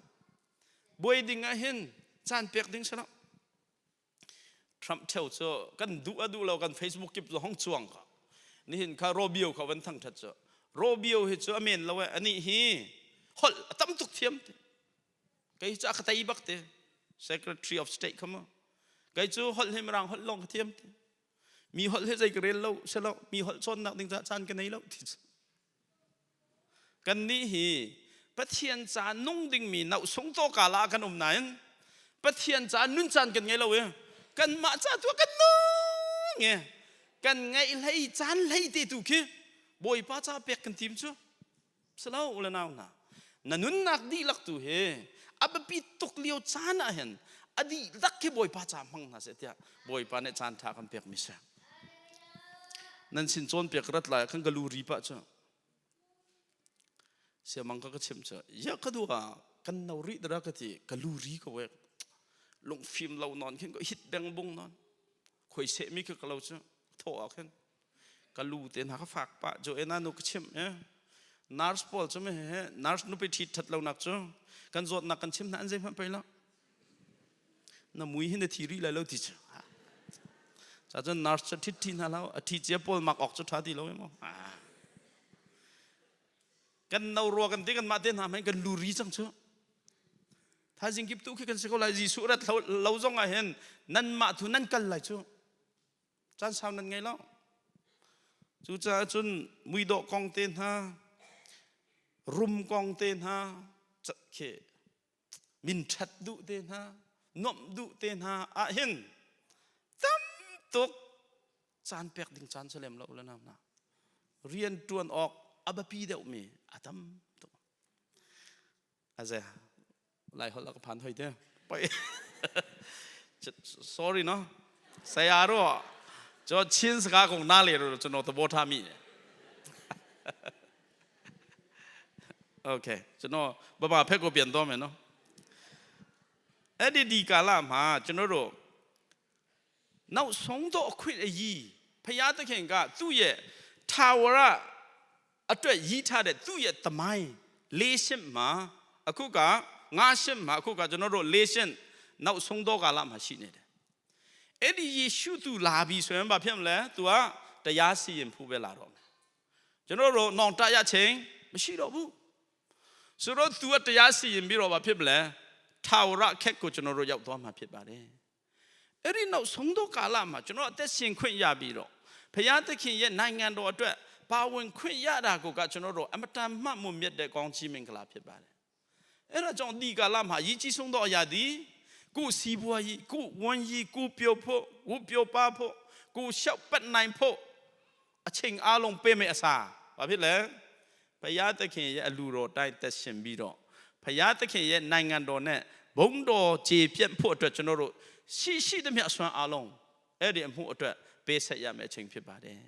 Buai ding ah hin caan pek ding si lo. Trump theo cu kan duh a duh lo kan Facebook kip cu hong cuang ka nihin kha Robio kha van thangthat cu Robio hi cu a men lo e ani hi holh a tam tuk thiam te kei cu a ka tei bak te Secretary of State kha mu kei cu holh hi mirang holh lawng ka thiam te mi holh hi zei ka rel lo selo mi holh cawnnak ding ca caan ka nei lo ti Kannih hi Pathian ca nung dingmi nauhsung tawka la kan um nain Pathian ca nun caan kan ngei lo i kanmah ca tu kan nung i kan ngaih hlei caan hlei te tu khi Bawipa ca pek kan tim cu silo ule nau hna. Na nunnak dihlak tu hi a biapi tuk lio caan ah hin a dihlak khi Bawipa ca hmang hna seh tiah Bawipa nih caan ṭha kan pekmi si. Nan sin cawnpiak rat lai kan ka lu ri pah cu. Siamang ka ka chim cu ya ka duh ah kan no rih dara ka ti ka lu ri ko ek lungfim lo non khin ko hit beng bung non khoi seh mi ka ka lo cu thaw ah khin ka lu te hna ka fak pah jo ena nu ka chim eh nurse pawl cu me he nurse nupi ṭhit ṭhat lo nak cu kan zawtnak kan chim hna an zei hmanh pei lo na mui hi na thi rih lai lo ti cu ca cun nurse cu ṭhit ṭhi hna lo a ṭhi cia pawl mak awk cu ṭha ti lo maw kan no rua kan ti kan mah te hna hmanh kan lu ri cang cu thaizing kip tu khi kan si ko lai Jesuh rat lo zong ah hin nan mah thu nan kal lai cu caan sau nan ngei lo cucaah cun muidawh kong te hna rum kong te hna khi min ṭhat duh te hna nuamh duh te hna ah hin tam tuk caan pek ding caan cu lem lo le nam na rian ṭuan awk a biapi deuhmi a tam tuk aze lai holh ka phan hoi te poi sorry no saya ro cho chin saka kong na le ro cho no to bo tha mi okay ကျွန်တော်ဗမာဖက်ကိုပြန်တော့မယ်နော်အဲ့ဒီဒီကာလမှာကျွန်တော်တို့နောက်ဆုံးတော့အခွင့်အရေးဖရာသခင်ကသူ့ရဲ့ထာဝရအတွက်ရည်ထားတဲ့သူ့ရဲ့သမိုင်းလေးရှင်းမှာအခုကငါးရှင်းမှာအခုကကျွန်တော်တို့လေးရှင်းနောက်ဆုံးတော့ကာလမှာရှိနေတယ်အဲ့ဒီယေရှုသူလာပြီဆိုရင်ဘာဖြစ်မလဲ तू ကတရားစီရင်ဖို့ပဲလာတော့မယ် ကျွန်တော်တို့နောင်တရချိန်မရှိတော့ဘူးဆိုတော့ तू ကတရားစီရင်ပြီးတော့ဘာဖြစ်မလဲထာဝရခက်ကိုကျွန်တော်တို့ရောက်သွားမှာဖြစ်ပါတယ်အဲ့ဒီနောက်ဆုံးသောကာလမှာကျွန်တော်အသက်ရှင်ခွင့်ရပြီးတော့ဘုရားသခင်ရဲ့နိုင်ငံတော်အတွက်ပါဝင်ခွင့်ရတာကိုကကျွန်တော်တို့အမတန်မှတ်မှုမြတ်တဲ့ကောင်းချီးမင်္ဂလာဖြစ်ပါတယ်အဲ့ဒါကြောင့်ဒီကာလမှာရည်ကြီးဆုံးသောအရာသည်ကိုယ်စီးပွားရေးကိုယ်ဝန်ရေးကိုယ်ပျော်ဖို့ကိုယ်ပျော်ပါဖို့ကိုယ်လျှောက်ပတ်နိုင်ဖို့ အချိန်အားလုံးပေးမယ်အစားဘာဖြစ်လဲဘုရားသခင်ရဲ့အလူတော်တိုက်သက်ရှင်ပြီးတော့ဘုရားသခင်ရဲ့နိုင်ငံတော်နဲ့ဘုန်းတော်ခြေပြတ်ဖို့အတွက်ကျွန်တော်တို့ရှိရှိသမျှအစွမ်းအားလုံးအဲ့ဒီအမှုအတွက်ပေးဆက်ရမယ့်အချိန်ဖြစ်ပါတယ်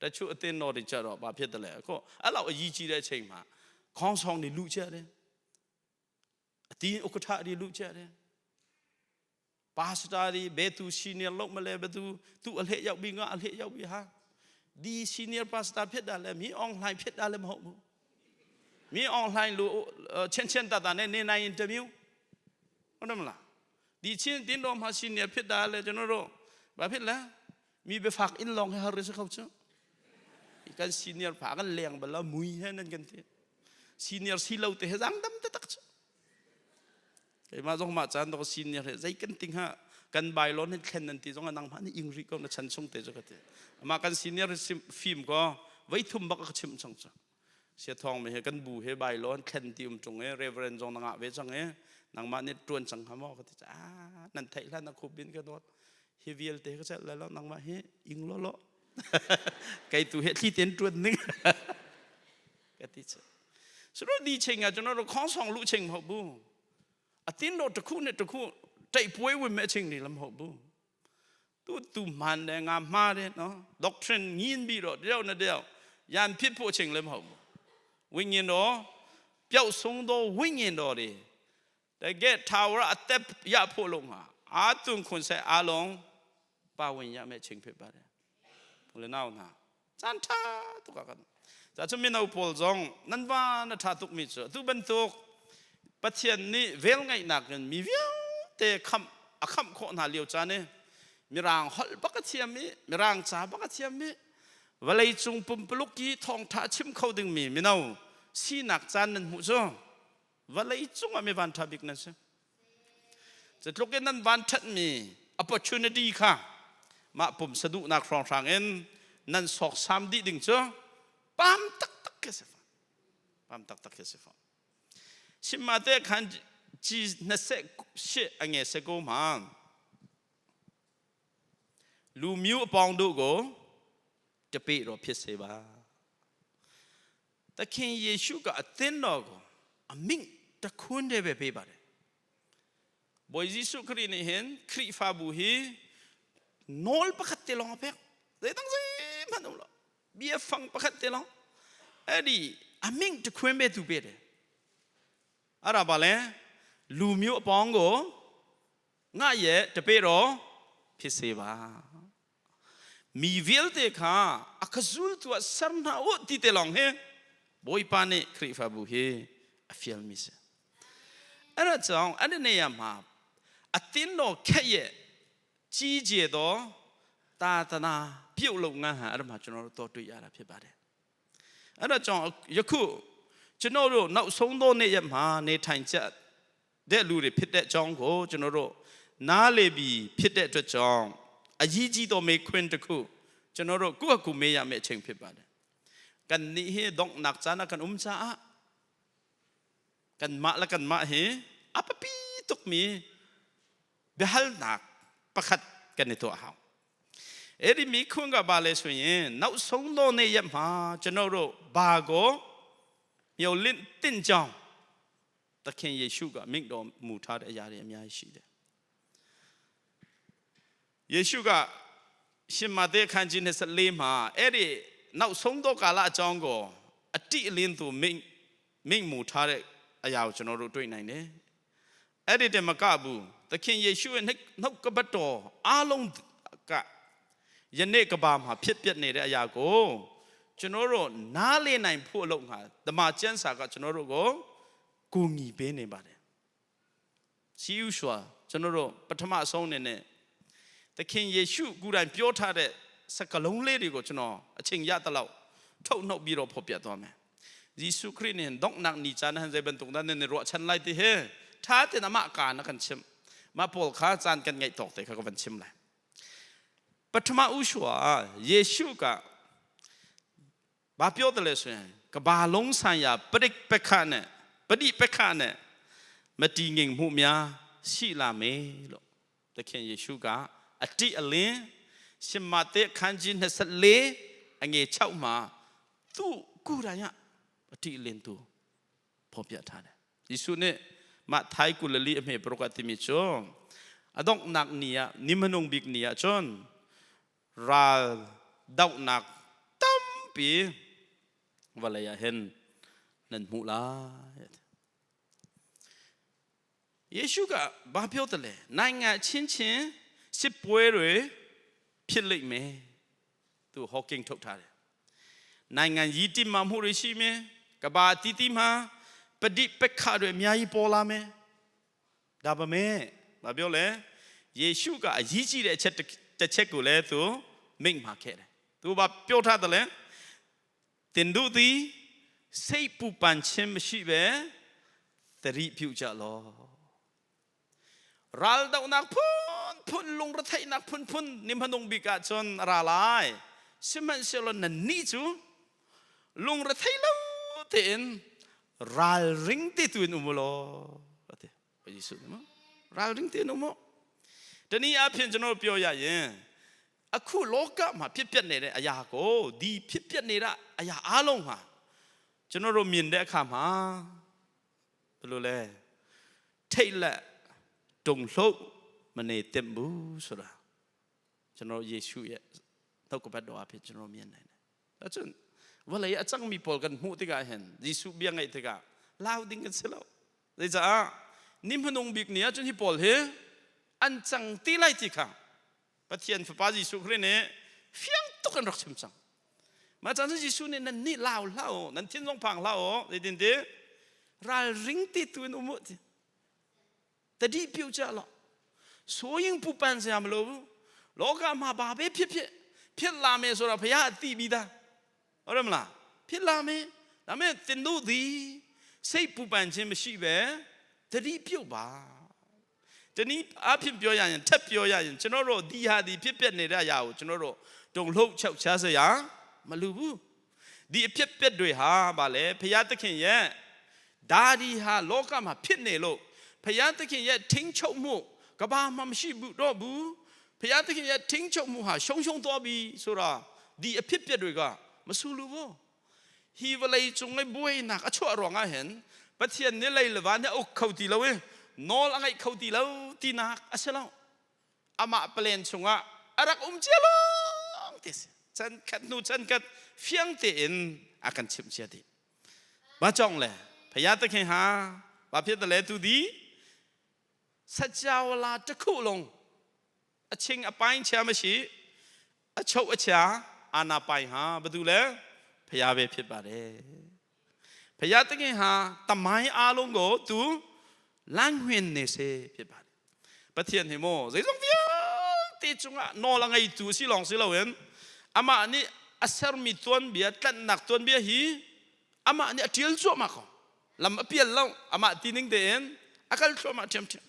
တချို့အသင်းတော်တွေကြတော့ဘာဖြစ်တယ်လဲအခုအဲ့လောက်အကြီးကြီးတဲ့အချိန်မှာခေါင်းဆောင်တွေလူကြတယ်အတင်းဥက္ကဋ္ဌတွေလူကြတယ် ပါစတာတွေဘယ်သူစီနီယာလုပ်မလဲဘယ်သူသူအလှည့်ရောက်ပြီငါအလှည့်ရောက်ပြီဟာဒီစီနီယာပါစတာဖြစ်တာလဲမင်းအောင်လှိုင်ဖြစ်တာလဲမဟုတ်ဘူးမင်းအောင်လှိုင်လို့ချင်းချင်းတတနဲ့နေနိုင်ရင်တမျိုးဟုတ်တယ်မလားဒီချင်းတင်းတော်မှာစီနီယာဖြစ်တာလဲကျွန်တော်တို့ဘာဖြစ်လဲมีไปฝากอินลองให้ฮาริสเขาเจ้ากันซีเนียร์ผากันเลี้ยงบลามุยให้นั่นกันทีซีเนียร์ซีเลาเตะจังดำตะตัก keimah zong mah caan dok senior he zei kan ting ha kan bai lon hin thlen nan ti zong nang ma ni ingri ko na chan chung te chu ka ti ama kan senior film ko vai thum bak ka chim chang cha sia thong me he kan bu he bai lon thlen ti um chung e reverend zong nanga ve chang e nang ma ni tuan chang ha mo ka ti cha nan thai hlan na khup bin ka dot hi vial te ka chat la lo nang ma he ing lo lo kai tu he thli ten tuan ning ကတိချဆိုတော့ဒီချိန်ကကျွန်တော်တို့ခေါင်းဆောင်လူချိန်မဟုတ်ဘူးအတင်းတော့တစ်ခုနဲ့တစ်ခုတိုက်ပွဲဝင်မဲ့အချိန်တွေလည်းမဟုတ်ဘူးသူသူမှန်တယ်ငါမှားတယ်နော် doctrine ညင်းပြီးတော့တယောက်နဲ့တယောက်ရန်ဖြစ်ဖို့အချိန်လည်းမဟုတ်ဘူးဝိညာဉ်တော်ပျောက်ဆုံးသောဝိညာဉ်တော်တွေတကယ်ထာဝရအသက်ရဖို့လုံးမှာအာသွန်ခွန်ဆက်အားလုံးပါဝင်ရမယ့်အချိန်ဖြစ်ပါတယ်ဘယ်နောက်နာစန်တာတုကကန် Ca cu mino pawl zong nan va na ṭha tukmi cu atu bantuk Pathian nih velngeihnak in mi vialte khamh a khamh khawh hna lio caan i Mirang holh bak a thiam i Mirang ca bak a thiam i vawlei cung pumpuluk i thawngṭha chim kho dingmi mino sinak caan nan hmuh cu vawlei cungah mi vanṭha bik nan si. Cu in nan van ṭhatmi opportunity kha mah pumsa duhnak hrawnghrang in nan sawksam dih ding cu pam taktak khi si fawn. Pam taktak khi si fawn. Simma te khan ci na se she a nge se ko ma. Lu miu pong du go tepe ro phit se ba. သခင်ယေရှုကအသင်းတော်ကို အမိန့်တခွန်းတည်းပဲပေးပါတယ်ဘွေယေရှုခရစ်နေဟင်ခရိဖာဘူဟီနောလပခတ်တေလောင်ဖက်ဒေတန်းစေမနုလောဘီဖန်ပခတ်တေလောင်အဲ့ဒီအမိန့်တခွန်းပဲသူပေးတယ်အဲ့ဒါပါလဲလူမျိုးအပေါင်းကိုငါရဲ့တပည့်တော်ဖြစ်စေပါ mi vialte kha akazul tu sarna o ti te long he boipa နဲ့ခရိဖာဘူးဟေအဖျက်မိစအဲ့ဒါကြောင့်အဲ့ဒီနေရာမှာအတင်းတော်ခက်ရဲ့ကြီးကျယ်သောသာသနာပြုတ်လုပ်ငန်းဟာအဲ့ဒါမှာကျွန်တော်တို့တော့တွေ့ရတာဖြစ်ပါတယ်အဲ့ဒါကြောင့်ယခုကျွန်တော်တို့နောက်ဆုံးသောနေ့ရက်မှာနေထိုင်ချက်တဲ့လူတွေဖြစ်တဲ့အကြောင်းကိုကျွန်တော်တို့နားလေပြီးဖြစ်တဲ့အတွက်ကြောင့်အကြီးကြီးသောမေခွန်းတစ်ခုကျွန်တော်တို့ကိုယ့်အကူမေးရမယ့်အချိန်ဖြစ်ပါတယ်กันนี้เฮดอกนักจานะกันอุ้มจ้ากันมะและกันมะเฮอัปปีตุกมีเบฮัลนักประคัดกันในตัวเฮาအဲ့ဒီမိခွန်းကပါလဲဆိုရင်နောက်ဆုံးသောနေ့ရက်မှာကျွန်တော်တို့ဘာကိုမျောလင့်တင့်ကြောင်းသခင်ယေရှုကမိန့်တော်မူထားတဲ့အရာတွေအများကြီးရှိတယ်ယေရှုကရှင်မသက်ခန်းကြီး24မှာအဲ့ဒီနောက်ဆုံးသောကာလအကြောင်းကိုအတိအလင်းသူမိန့်မိန့်မူထားတဲ့အရာကိုကျွန်တော်တို့တွေ့နိုင်တယ်အဲ့ဒီတည်းမကဘူးသခင်ယေရှုရဲ့နှုတ်ကပတ်တော်အားလုံးကယနေ့ကဘာမှာဖြစ်ပျက်နေတဲ့အရာကိုကျွန်တော်တို့နားလည်နိုင်ဖို့အလို့ငါတမန်ကျမ်းစာကကျွန်တော်တို့ကိုကူညီပေးနေပါတယ်စီယူစွာကျွန်တော်တို့ပထမအဆုံးအနေနဲ့သခင်ယေရှုကိုယ်တိုင်ပြောထားတဲ့စကားလုံးလေးတွေကိုကျွန်တော်အချိန်ရတဲ့လောက်ထုတ်နှုတ်ပြီးတော့ဖော်ပြသွားမယ်ယေရှုခရစ်နဲ့ဒေါนักนิจานหันใจบรรทุกนั้นในรัวฉันไล่ที่เฮท้าเตนามะกานะกันชิมมาปอลข้าจานกันไงตอกแต่เขาก็บันชิมเลยပထမဥစွာယေရှုကဘာပြောတယ်လဲဆိုရင်ကဘာလုံးဆိုင်ရာပရိပက္ခနဲ့ပဋိပက္ခနဲ့မတည်ငြိမ်မှုများရှိလာမယ်လို့သခင်ယေရှုကအတိအလင်းရှင်မသက်ခန်းကြီး24အငယ်6မှာသူ့ကိုယ်တိုင်ကအတိအလင်းသူဖော်ပြထားတယ်ယေရှုနဲ့မထိုင်ကုလလီအမေပရကတိမီချောအတော့နက်နီယာနိမနုံဘိကနီယာချွန်ราลดาวนักตั้มปีวลยาเห็นนันมูลาယေရှုကဘာပြောတယ်လဲနိုင်ငံချင်းချင်းစစ်ပွဲတွေဖြစ်လိမ့်မယ်သူဟောကင်းထုတ်ထားတယ်နိုင်ငံကြီးတိမှမှုတွေရှိမယ်ကဘာတီတီမှာပဋိပက္ခတွေအများကြီးပေါ်လာမယ်ဒါပေမဲ့ဘာပြောလဲယေရှုကအရေးကြီးတဲ့အချက်တစ်ချက်ကိုလည်းသူမိန့်မှာခဲ့တယ်သူဘာပြောထားတယ်လဲတင်တို့သည်စိတ်ပူပန်ခြင်းမရှိပဲသတိပြုကြလောရာလดนักพุนพุนลงระไทยนักพุนพุนนิมพนงบิกาจนราลายสิมันเซลนันนี่จูลงระไทยแล้วเต็นราลริงติตุนอุโมโลเตပယေစုနော်ရာလริงติอุโมတနည်းအားဖြင့်ကျွန်တော်ပြောရရင်အခုလောကမှာဖြစ်ပျက်နေတဲ့အရာကိုဒီဖြစ်ပျက်နေတဲ့အရာအလုံးဟာကျွန်တော်တို့မြင်တဲ့အခါမှာဘယ်လိုလဲထိတ်လက်တုန်လှုပ်မနေသင့်ဘူးဆိုတာကျွန်တော်ယေရှုရဲ့နှုတ်ကပတ်တော်အဖြစ်ကျွန်တော်မြင်နိုင်တယ်။ဒါကြောင့်ဝလေအချงมีปอลกันหูติกาเห็นယေရှုเบียงไงติกาลาวดิ้งกันเสลาเลยจ้านิมพนงบิกเนี่ยจนที่ปอลเฮอันจังตีไลติกาปะเทียนฟปาယေရှုခရစ်နဲ့ဖျံတုกันรักชิมจังมาจังယေရှုเนี่ยนั่นนี่ลาวลาวนั่นทิ้งลงพังลาวเลยดินเดราริงติตุนอุมุติတတိပြုတ်ကြလောဆိုရင်ပူပန်စရာမလိုဘူးလောကမှာဘာပဲဖြစ်ဖြစ်ဖြစ်လာမယ်ဆိုတော့ဘုရားအသိပြီးသားဟုတ်တယ်မလားဖြစ်လာမယ်ဒါမဲ့တင်တို့သည်စိတ်ပူပန်ခြင်းမရှိပဲတတိပြုတ်ပါတနည်းအဖြစ်ပြောရရင်ထက်ပြောရရင်ကျွန်တော်တို့ဒီဟာဒီဖြစ်ပျက်နေတဲ့အရာကိုကျွန်တော်တို့တုံလှုပ်ချောက်ချားစရာမလိုဘူးဒီအဖြစ်ပျက်တွေဟာဗာလေဘုရားသခင်ရဲ့ဒါဒီဟာလောကမှာဖြစ်နေလို့ဘုရားသခင်ရဲ့ထင်းချုပ်မှုကဘာမှမရှိဘူးတော့ဘူးဘုရားသခင်ရဲ့ထင်းချုပ်မှုဟာရှုံရှုံသွားပြီဆိုတာဒီအဖြစ်ပျက်တွေကမဆူလူဘူးဟီဝလေကျုံလေးဘွေးနာအချော့ရောငါဟင် Pathian nih lei le van hi a uk kho ti lo i nawl a ngeih kho ti lo tinak a si lo. Amah palen chungah a rak um cia lawng ti si. Chan khat hnu chan khat fiang tein a kan chimh cia dih. Ba chong le phaya te khe ha ba phe te le tu di sachiawala takhu long a ching a pain chia ma si a cho a chia ana pai ha badu le phaya ve phit ba re phaya te khe ha tamai a long go tu lang huen ne se phit ba Pathian hi maw zeizong vialte cungah nawl a ngeitu si lawng si loin amah nih a sermi tuanbia tlanhnak tuanbia hi amah nih a ṭial cuahmah ko. Lam a pial lo, amah tining tein a kal thluahmah ṭhiamṭhiam.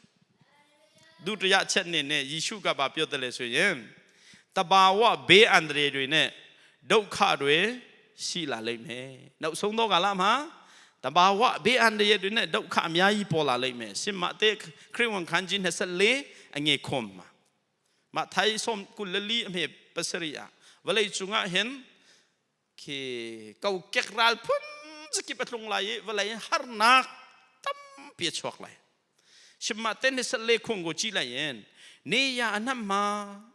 Dutriya chet ne ne Yishu ka ba pio tale suyin tabawa be andre dui ne do kha dui si la lei me nau sung do ka lam ha tabawa be an de dui ne do kha mya yi po la lei me sim ma te khri wang khan jin he sal le ange khom ma ma thai som kul le li me pasari a valei chunga hen khi ko kek ral phun zakip atlung lai i valei harnak tampi a chuak lai simma ten he sal le khung go chi lai en ne ya anam ma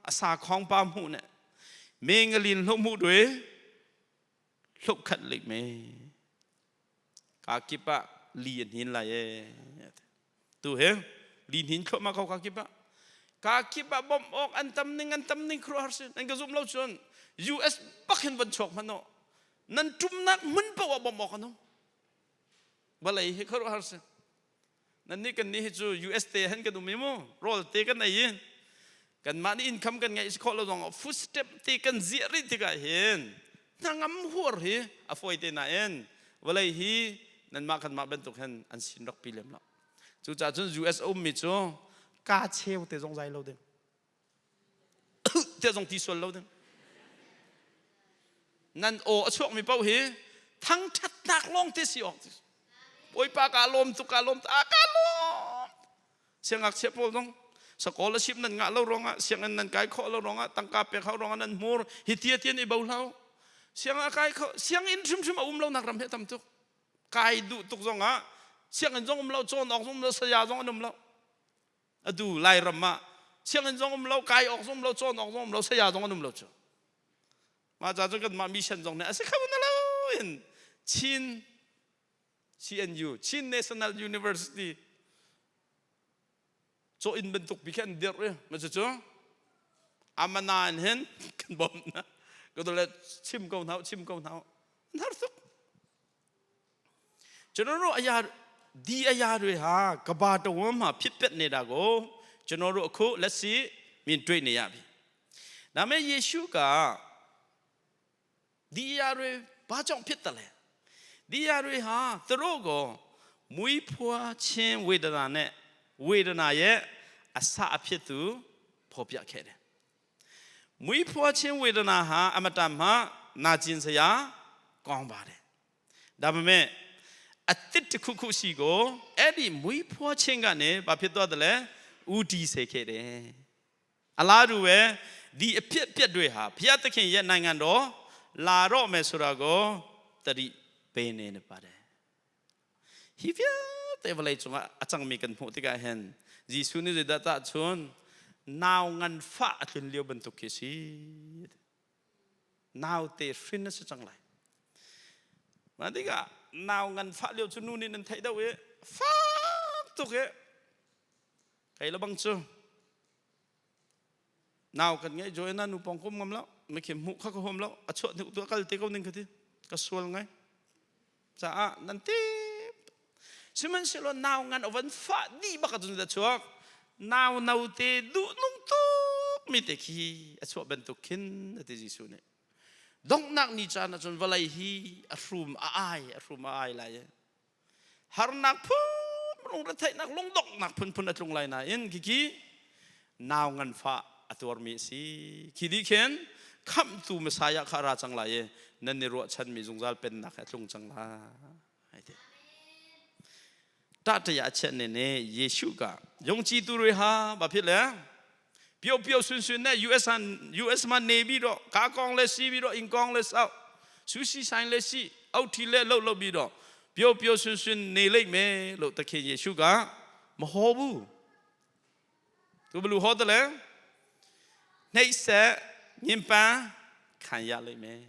asa khong pa mu ne me ngalin hlo mu due hlo khat lik me ka kipa li an hin lai e tu he li hin thlo ma ko ka kipa ka kipa bom ok an tam ning an tam ning khru har sin an ka zum lo chun US bak hin van chok mano nan tumnak mun pa wa bom ok anu balai hi khru har sin Nan nih kan nih hi cu US te han kan um i mu rawl te kan ei i kanmah nih income kan ngeih si khawh lo zong ah food stamp te kan ziah rih tikah hin hnangam huar hi a fawi te nain vawlei hi nanmah kanmah bantuk hin an sin rak pi lem lo. Cucaah cun US a ummi cu kaa cheu te zong zai lo ding. Tiah zong ti sual lo ding. Nan aw a chuakmi paoh hi thangṭhatnak lawng te si awk. Bawipa ka lawm tuk ka lawm tuk ka lawm. Siangngakchia pawl zong scholarship nan ngah lo ruangah sianginn nan kai khawh lo ruangah tangka pek hau ruangah nan hmur hi tia tian i bo hlau. Sianginn kai kho sianginn hrimhrim a um lo nak ram he tam tuk. Kai duh tuk zongah sianginn zong um lo cawn awk zong um lo saya zong an um lo. Atu Lairam ah sianginn zong um lo, kai awk zong um lo, cawn awk zong um lo, saya zong an um lo cu. Mah ca cu kanmah mission zong nih a si kho na lo in Chin CNU, Chin National University caw inn bantuk bi khi an dirh i ma cu amana in hin kan bawmh na ka le chim ko hna chim ko hna an har tuk. ကျွန်တော်တို့အရာဒီအရာတွေဟာကဘာတဝန်းမှာဖြစ်ပျက်နေတာကိုကျွန်တော်တို့အခုလက်ရှိမြင်တွေ့နေရပြီ။ဒါမဲ့ယေရှုကဒီအရာတွေဘာကြောင့်ဖြစ်တယ်လဲ။ဒီအရာတွေဟာသူတို့ကိုမွေးဖွားခြင်းဝေဒနာနဲ့ဝေဒနာရဲ့အစအဖြစ်သူဖော်ပြခဲ့တယ်။မွေးဖွားခြင်းဝေဒနာဟာအမတန်မှနာကျင်စရာကောင်းပါတယ် ဒါပေမဲ့အသစ်တစ်ခုခုရှိကိုအဲ့ဒီမွေးဖွားခြင်းကနေဘာဖြစ်သွားတယ်လဲဥတီစေခဲ့တယ်အလားတူပဲဒီအဖြစ်အပျက်တွေဟာဘုရားသခင်ရဲ့နိုင်ငံတော်လာတော့မယ်ဆိုတာကိုတတိပေးနေနေပါတယ်ဟိပြတဲ့ဗလေချုံအချောင်မီကန်မှုတိကဟန်ဂျေစုနိဒတာချွန်နောင်ငန်ဖာအထွင်လျောဘန်တုခေစီ Naute hrin a si cang lai. Mah tikah nau ngan fah lio cu nu nih nan theih deuh i fak tuk i kei le bang cu nau kan ngeih join na nu pong kum ngam lo mikhi hmuh kha ka huam lo a chuah hnu tu a kal te ko ning ka ti ka sual ngai caah nan ti sihmanhsehlaw nau ngan a van fah dih bak ahcun a chuak nau note duh nung tuk mi te khi a chuah bantuk khin a ti Jesuh nih donghnak ni caan ahcun vawlei hi a hrum a ai a hrum a ai lai harnak phun lungretheihnak lungdonghnak phunphun a tlung lai nain khikhi nau nganfah a tuarmi a si. Khi dih khin khamhtu Messiah kha a ra cang lai i nan i ruahchanmi zungzal pennak he a tlung cang lai. Ti. Ṭahṭaya a chiah ne ne Yeshu ka yongchi tu rui ha ba phit le pio pio sun sun ne US han US ma Navy do ka kong le si bi do ing kong le sau sushi sign le si au thi le lo lo bi do ပျော်ပျော်ရွှင်ရွှင်နေလိမ့်မယ်လို့သခင်ယေရှုကမဟောဘူးသူဘယ်လိုဟောတယ်လဲနှိပ်စက်ညင်ပန်းခံရလိမ့်မယ်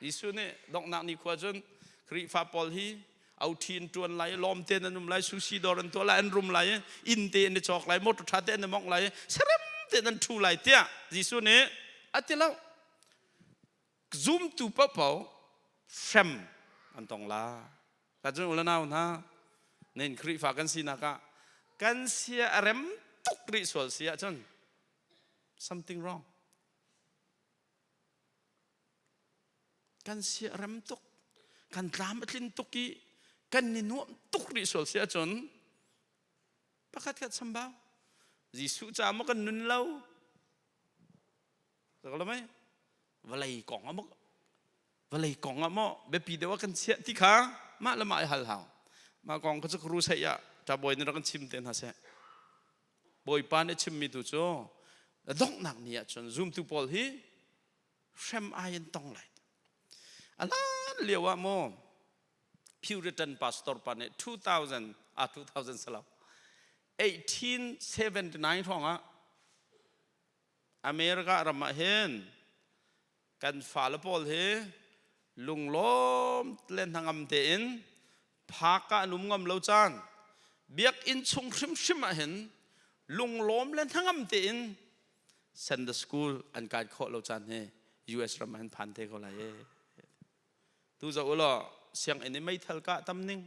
ယေရှုနဲ့တော့နာနီခွာချွန်ခရိဖာပေါ်ဟီเอาทีนจวนไหลลอมเตนนุ่มไหลซูชิดอรันตัวไหลอันรุมไหลอินเตนจอกไหลมดทาเตนมองไหลเสรมเตนทูไหลเตียยิสุเนี่ยอัติแล้วซูมตูปะเปาเฟมอันตองลาแต่จนอุลนาวนะเน้นคริฟากันสีนักะกันเสียเรมตุกริสวลเสียจน something wrong กันเสียเรมตุกกันตามอลินตุกีกันนินวมตุกริสวลเสียจน pakhat khat sambau Jesuh ca maw kan nun lo lo mei vawlei kong ah maw vawlei kong ah maw biapi deuh ah kan chiah ti kha mah le mah i hal hau mah kong kha cu ka ru sei ah ṭabawi nih rak kan chim te hna seh Bawipa nih chimmi tu cu donghnak ni ah cun zumtu pawl hi hrem ai an tong lai a lan lio ah maw Puritan pastor pa nih 2000 ah 2000 salo 1879 hrawng ah America ram ah hin kan fale pawl hi lunglawm le hnangam tein phak ah an um ngam lo caan biakinn chung hrimhrim ah hin lunglawm le hnangam tein Sunday school an kai khawh lo caan hi US ram ah hin phan te ko lai ee Tu zoh u law sianginn i meithal kah tam ning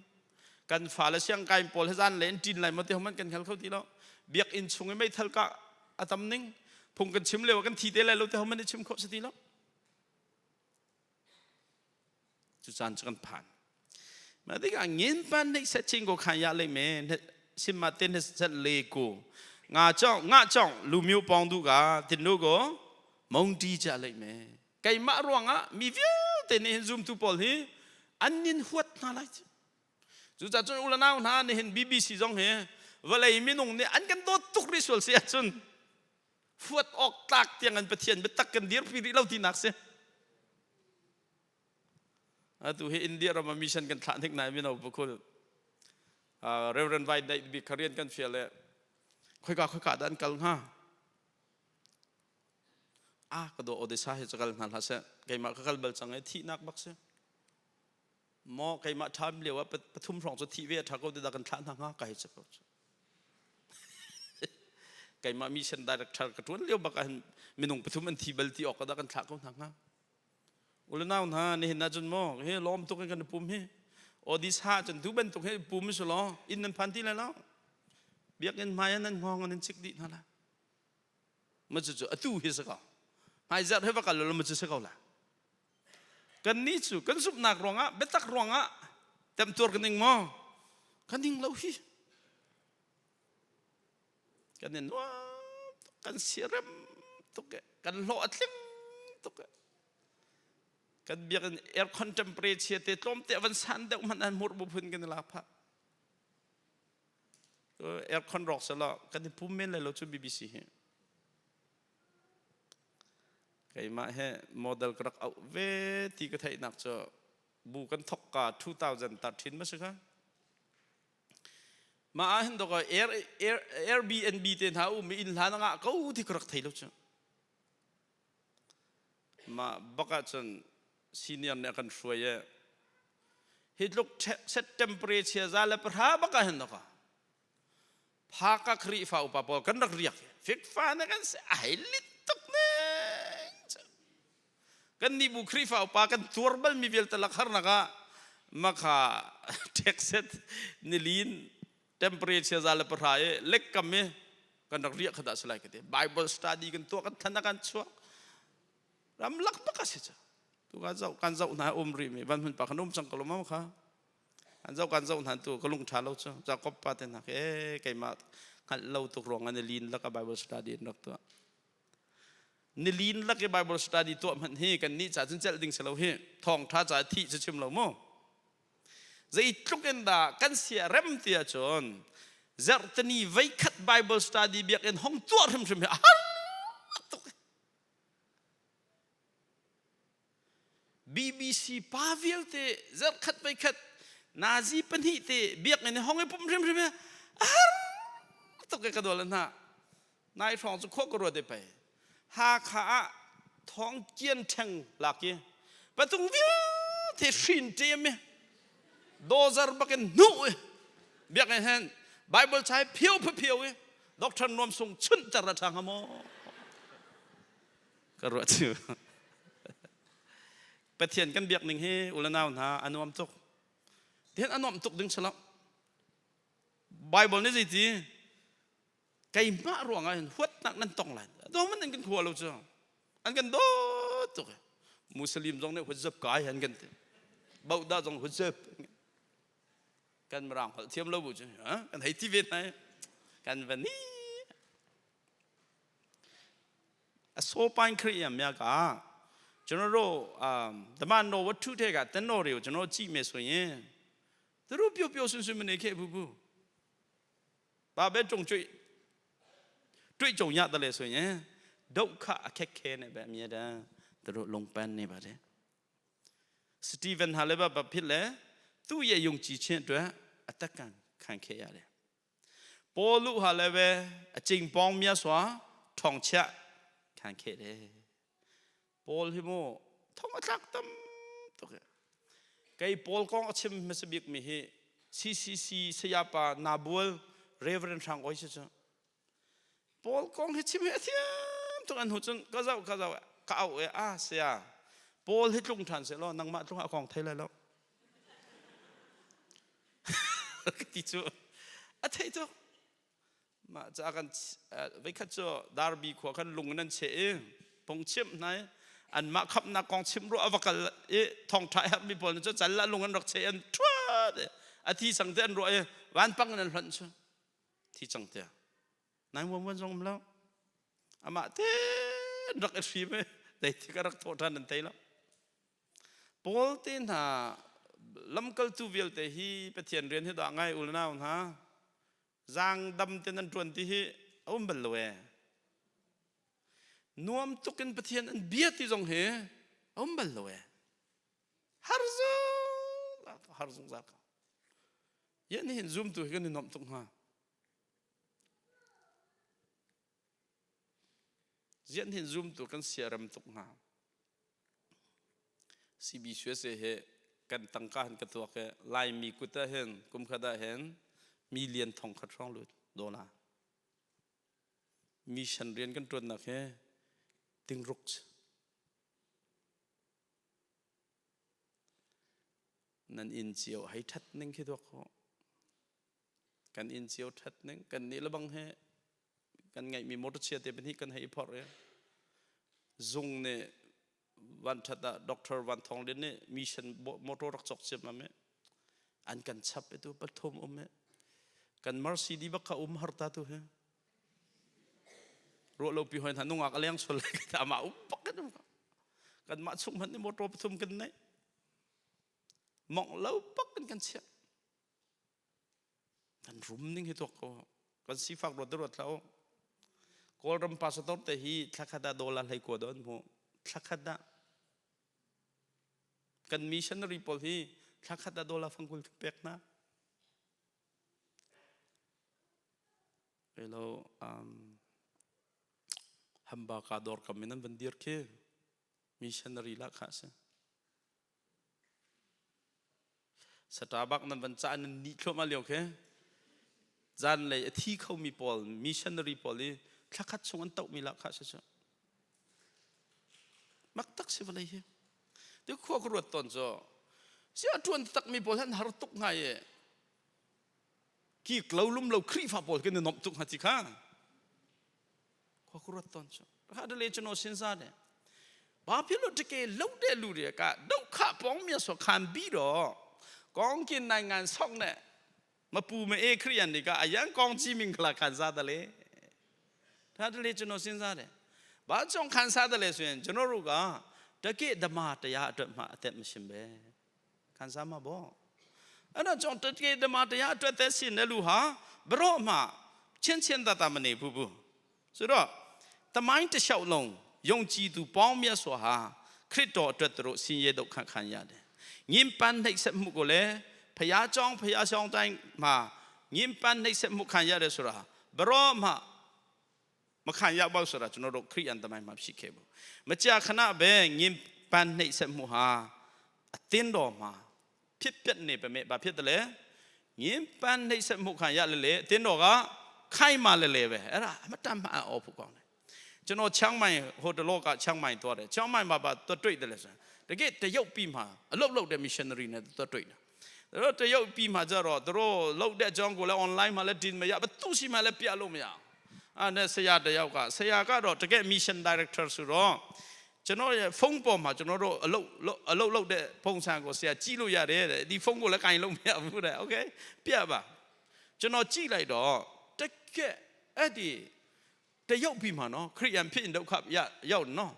kan fale siangkai pawl he zan le in ṭin lai maw ti homan kan hngal kho ti lo biakinn chung i meithal kah a tam ning phung kan chim lio kan thi te lai lo ti homan i chim khawh si ti lo cu caan cu kan phan ma tikah ngin pan nei set ching ko khan ya le me sim ma ten set le ko nga chong nga chong lu miu pong du ga tin nu ko mong ti cha le me keimah ruangah mi vialte nih hin zumtu pawl hi an nin huat hna lai cucaah cun u le nau hna nihin BBC zong hi vawlei minung nih an kan dawt tuk rih sual si ahcun fuat awk tlak tiang an Pathian biatak kan dirpi rih lo tinak si atu hi India ram ah mission kan thlah hnik nai mino bukhul Reverend Vai Dai bik kharian kan fial le khoika khoika dah an kal hnga A ka dawh Odessa hi cu kal hna hlah seh. Keimah ka kal bal cang i thihnak bak si. Maw keimah ṭham lio ah pathum hrawng cu thih ve a ṭha ko ti dah kan thlah hna hnga ka hei si ko. Keimah mission director ka ṭuan lio bak ah hin minung pathum an thi bal ti awk dah kan thlah ko hna hnga. Ulenau hna nihin ah cun maw hi lawm tuk in kan pum hi Odisha cun tu bantuk hi pum si law inn nan phan ti lai lo. Biakinn hmai ah nan hngawng an in cik dih hna lai. Ma cucu atu hi si ko hmaizarh he va kal lo ma cu si ko la kan nih cu kan zumhnak ruangah biatak ruangah temtuar kan ing maw kan ing lo hi kan in nuam tuk kan siarem tuk e kan hlawh a tling tuk e kan biakinn aircon temperature te tlawm te van san deuh hmanh an hmur bu phun kan i lak phah Aircon rawk selaw kan i pum men lai lo cu BBC hi. Keimah he model ka rak auh ve ti ka theihnak cu bu kan thok ka 2013 ma si kha. Mah ah hin dok Air, Air, Airbnb te hna um i inn hlan ah ngah ko ti ka rak thei lo cu. Mah bak ahcun senior nih a kan hruai i hi tluk set temperature za le pahra bak ah hin ka phaka Khrihfa upa pawl kan rak riak fikfa na kan si a hei lit tuk ning kan nih bu Khrihfa upa kan tuar bal mi vialte lak harnak ah makha texet nilin temperature za le pahra i lek kam i kan rak riah kha dah si lai ka ti Bible study kan tuah kan than kan chuak ramlak bak a si cu tu ka zoh kan zoh hna um rih mi van hmun pa kan um cang ko lo ma kha an zoh kan zoh hna tu ka lung tha lo cu Jacob pa te hna e keimah hngalh lo tuk ruang an i lin lak a Bible study in rak tuah nilin lak i Bible study tuah hmanh hi kan nih ca cun celh ding si lo hi thawng tha ca thih cu chim lo mu Zeitluk in dah kan sia rem ti ahcun zarhtini veikhat Bible study biakinn hong tuah hrimhrim hi a har tuk. BBC pa vialte zarhkhat veikhat Nazi pahnih te biakinn i hong i pum hrimhrim hi a har tuk ke ka dol hna. Nai hrawng cu khua ka ruat i pei. Hakha ah thawng kian ṭheng lak i patung vialte hrin ṭem i dawzar bakin hnuh i biakinn hen Bible chai phio phio i Doctor Nuam Sung chunh ter a ṭha hnga maw? Ka ruah cu. Pathian kan biak ning hi ulanau hna a nuam tuk. Tihin a nuam tuk ding si lo. Bible nih zeiti keimah ruangah hin huatnak nan tong lai. Do man an kan khua lo cu. An kan dawt tuk. Muslim zong nih huat kai an kan ti. Bauda zong huat kan mirang holh thiam lo bu cu kan hei ti ve hna kan va ni အစောပိုင်းခရိယန်များကကျွန်တော်တို့အာဓမ္မတော်ဝတ္ထုထဲကတန်တော်တွေကိုကျွန်တော်ကြည့်မယ်ဆိုရင်သူတို့ပျော့ပျော့ဆွဆွမနေခဲ့ဘူးဘူးဘာပဲကြုံတွေ့တွေ့ကြုံရတယ်လေဆိုရင်ဒုက္ခအခက်ခဲနဲ့ပဲအမြဲတမ်းသူတို့လုံပန်းနေပါတယ်စတီဗန်ဟာလည်းဘာဖြစ်လဲသူ့ရဲ့ယုံကြည်ခြင်းအတွက်အသက်ကံခံခဲ့ရတယ် ပေါလုဟာလည်းပဲအကျိန်ပေါင်းမြတ်စွာထောင်ချခံခဲ့တယ်။ Paul hi mu thong a tlak tam tuk kei Paul kong a chim hmasa bik mi hi CCC sayapa Nabual Reverend Hrang Oi si cu Paul kong hi chim hi a thiam tuk an hu cun ka zau ka zau ka au e a saya Paul hi tlung ṭhan seh law nangmah tlung a kong thei lai lo ka ti cu a theih tuk mah ca kan veikhat cu Darby khua khan lung in an cheh i phungchimh hna i anmah khamhnak kong chim ruah a va kal i thawngṭha a herhmi pawl nih cu cal ah lung an rak cheh an ṭhuat i a thi cang te an ruah i vanpang in an hlonh cu thi cang te 911 zong um lo amah te an rak i hrim i zeitik a rak thawh ṭhan an thei lo Paul te hna lamkaltu vialte hi Pathian rian hi dah ngai u nau hna zaang dam te nan ṭuan ti hi a um bal lo ee nuam tuk in Pathian an bia ti zong hi a um bal lo ee har zungzal har zungzal ko yan hin zoom tu hi kan i nuamh tuk hnga Zian hin zumtu kan siarem tuk hnga. CBCUSA he kan tangka han ka tuak i Laimi kut ah hin kum khat ah hin million thong khat hrawng lut dollar. Mission rian kan ṭuannak hi tingruk nan inn cio hei ṭhat ning khi tuak ko. Kan inn cio ṭhat ning kan nih lebang he kan ngeihmi motor chia te pahnih kan hei i phorh i zung nih van ṭhat ah Doctor Van Thawng Lian nih mission motor rak cawk ciammam i an kan chap i tu pathum um i kan Mercedes bak kha um har ta tu hi ruah lo pi hoi hna nungak a leng sual lai amah um bak kan um kan mah chung hmanh nih motor pathum kan neih mongh lo bak kan kan chiah Kan rum ning hi tuak ko. Kan sifak ruat ruat hlah u. Kawlram pastor te hi thlakhat ah dollar hlei kua do an hmu. Thlakhat ah kan missionary pawl hi thlakhat ah dollar fangkul kan pek hna. Elo hamba ka dor kam in an van dir khi missionary la kha si. Starbucks nan van cah nan nih thluahmah lio khi zanlei a thi khomi pawl missionary pawl i thlakhat chung an tohmi lah kha si cu mak tak si vawlei hi ti khua ka ruat tawn cu si a ṭuan takmi pawl han har tuk ngai e kik lo lum lo Khrihfa pawl kan i nomh tuk hnga ti kha khua ka ruat tawn cu ha de le chuno sin sa de ba phi lo tike lo de lu re ka do kha pong mia so khan bi do kong kin nai ngan sok ne ma pu me e khrian ni ka ayang kong chi ming khala khan sa da le tha de le chuno sin sa de ba chong khan sa da le suen chuno ru ka take dama ta ya atwa ma atet ma sim be ခံစားမှာပေါ့အဲ့တော့ကြောင့်တကယ်ဓမ္မတရားအတွက်သက်ရှင်တဲ့လူဟာဘရော့မှချင်းချင်းတတမနေဘူးဘူးဆိုတော့တမိုင်းတစ်လျှောက်လုံးယုံကြည်သူပေါင်းမြတ်စွာဟာခရစ်တော်အတွက်သူတို့ဆင်းရဲဒုက္ခခံရတယ်ညင်ပန်းနှိပ်စက်မှုကိုလည်း ဖျားเจ้าဖျားဆောင်တိုင်းမှာညင်ပန်းနှိပ်စက်မှုခံရတယ်ဆိုတာဘရောမှမခံရပါဘူးဆိုတာကျွန်တော်တို့ခရိယန်သမိုင်းမှာဖြစ်ခဲ့ဘူးမကြာခဏပဲညင်ပန်းနှိပ်စက်မှုဟာအသင်းတော်မှာဖြစ်ပျက်နေပေမဲ့ဘာဖြစ်တယ်လဲညင်ပန်းနှိပ်စက်မှုခံရလေလေအသင်းတော်ကခိုင်မာလေလေပဲအဲ့ဒါအမတတ်မှအော်ဖို့ကောင်းတယ်ကျွန်တော်ချောင်းမိုင်ဟိုတလောကချောင်းမိုင်သွားတယ်ချောင်းမိုင်မှာပါတွတွေ့တယ်လဲဆိုတကယ်တရုတ်ပြီးမှအလုတ်လုတ်တဲ့ missionary နဲ့တွတွေ့တာတို့တရုတ်ပြီးမှကြတော့တို့လုတ်တဲ့အကြောင်းကိုလည်း online မှာလည်းတင်မရဘသူရှိမှလည်းပြလို့မရအဲ့နဲ့ဆရာတယောက်ကဆရာကတော့တကယ် mission director ဆိုတော့ကျွန်တော်ရဲ့ဖုန်းပေါ်မှာကျွန်တော်တို့အလုတ်အလုတ်လုတ်တဲ့ပုံစံကိုဆရာကြည့်လို့ရတယ်တဲ့ဒီဖုန်းကိုလည်းကင်လို့မရဘူးတဲ့ okay ပြပါကျွန်တော်ကြည့်လိုက်တော့တကယ်အဲ့ဒီတရုတ်ပြီးမှနော်ခရိယန်ဖြစ်ရင်ဒုက္ခရရောက်နော်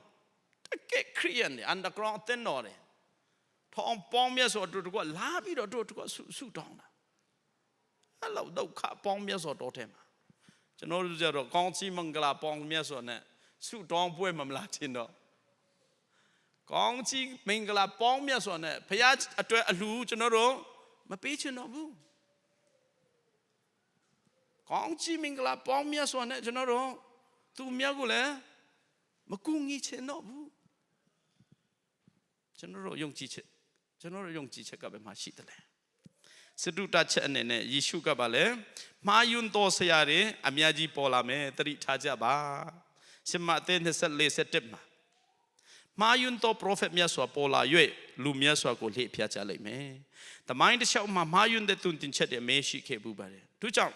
တကယ်ခရိယန်နေ underground အသင်းတော်တယ်ထောင်ပေါင်းမြတ်ဆိုတို့တကွလာပြီးတော့တို့တကွဆုတောင်းတာအဲ့လောက်ဒုက္ခပေါင်းမြတ်ဆိုတော့ထဲမှာကျွန်တော်တို့ကြတော့ကောင်းချီးမင်္ဂလာပေါင်းမြတ်ဆိုနဲ့ဆုတောင်းပွဲမမလာချင်တော့ကောင်းချီးမင်္ဂလာပေါင်းမြတ်ဆိုနဲ့ဖခင်အတွက်အလှကျွန်တော်တို့မပေးချင်တော့ဘူးကောင်းချီးမင်္ဂလာပေါင်းမြတ်ဆိုနဲ့ကျွန်တော်တို့သူမြတ်ကိုလည်းမကူညီချင်တော့ဘူးကျွန်တော်တို့ယုံကြည်ချက်ကျွန်တော်တို့ယုံကြည်ချက်ကပဲမှရှိတယ်လေစတုတချက်အနေနဲ့ယေရှုကပါလေမှားယွန်းတော်ဆရာတွေအများကြီးပေါ်လာမယ်တတိထားကြပါရှင်မသက်24 7မှာမှားယွန်းတော် prophet မြတ်စွာပေါ်လာ၍လူမြတ်စွာကိုလှည့်ဖျားကြလိမ့်မယ်။တမိုင်းတစ်လျှောက်မှာမှားယွန်းတဲ့တွင်တင်ချက်တွေအမေရှိခဲ့ပူပါတယ်။သူကြောင့်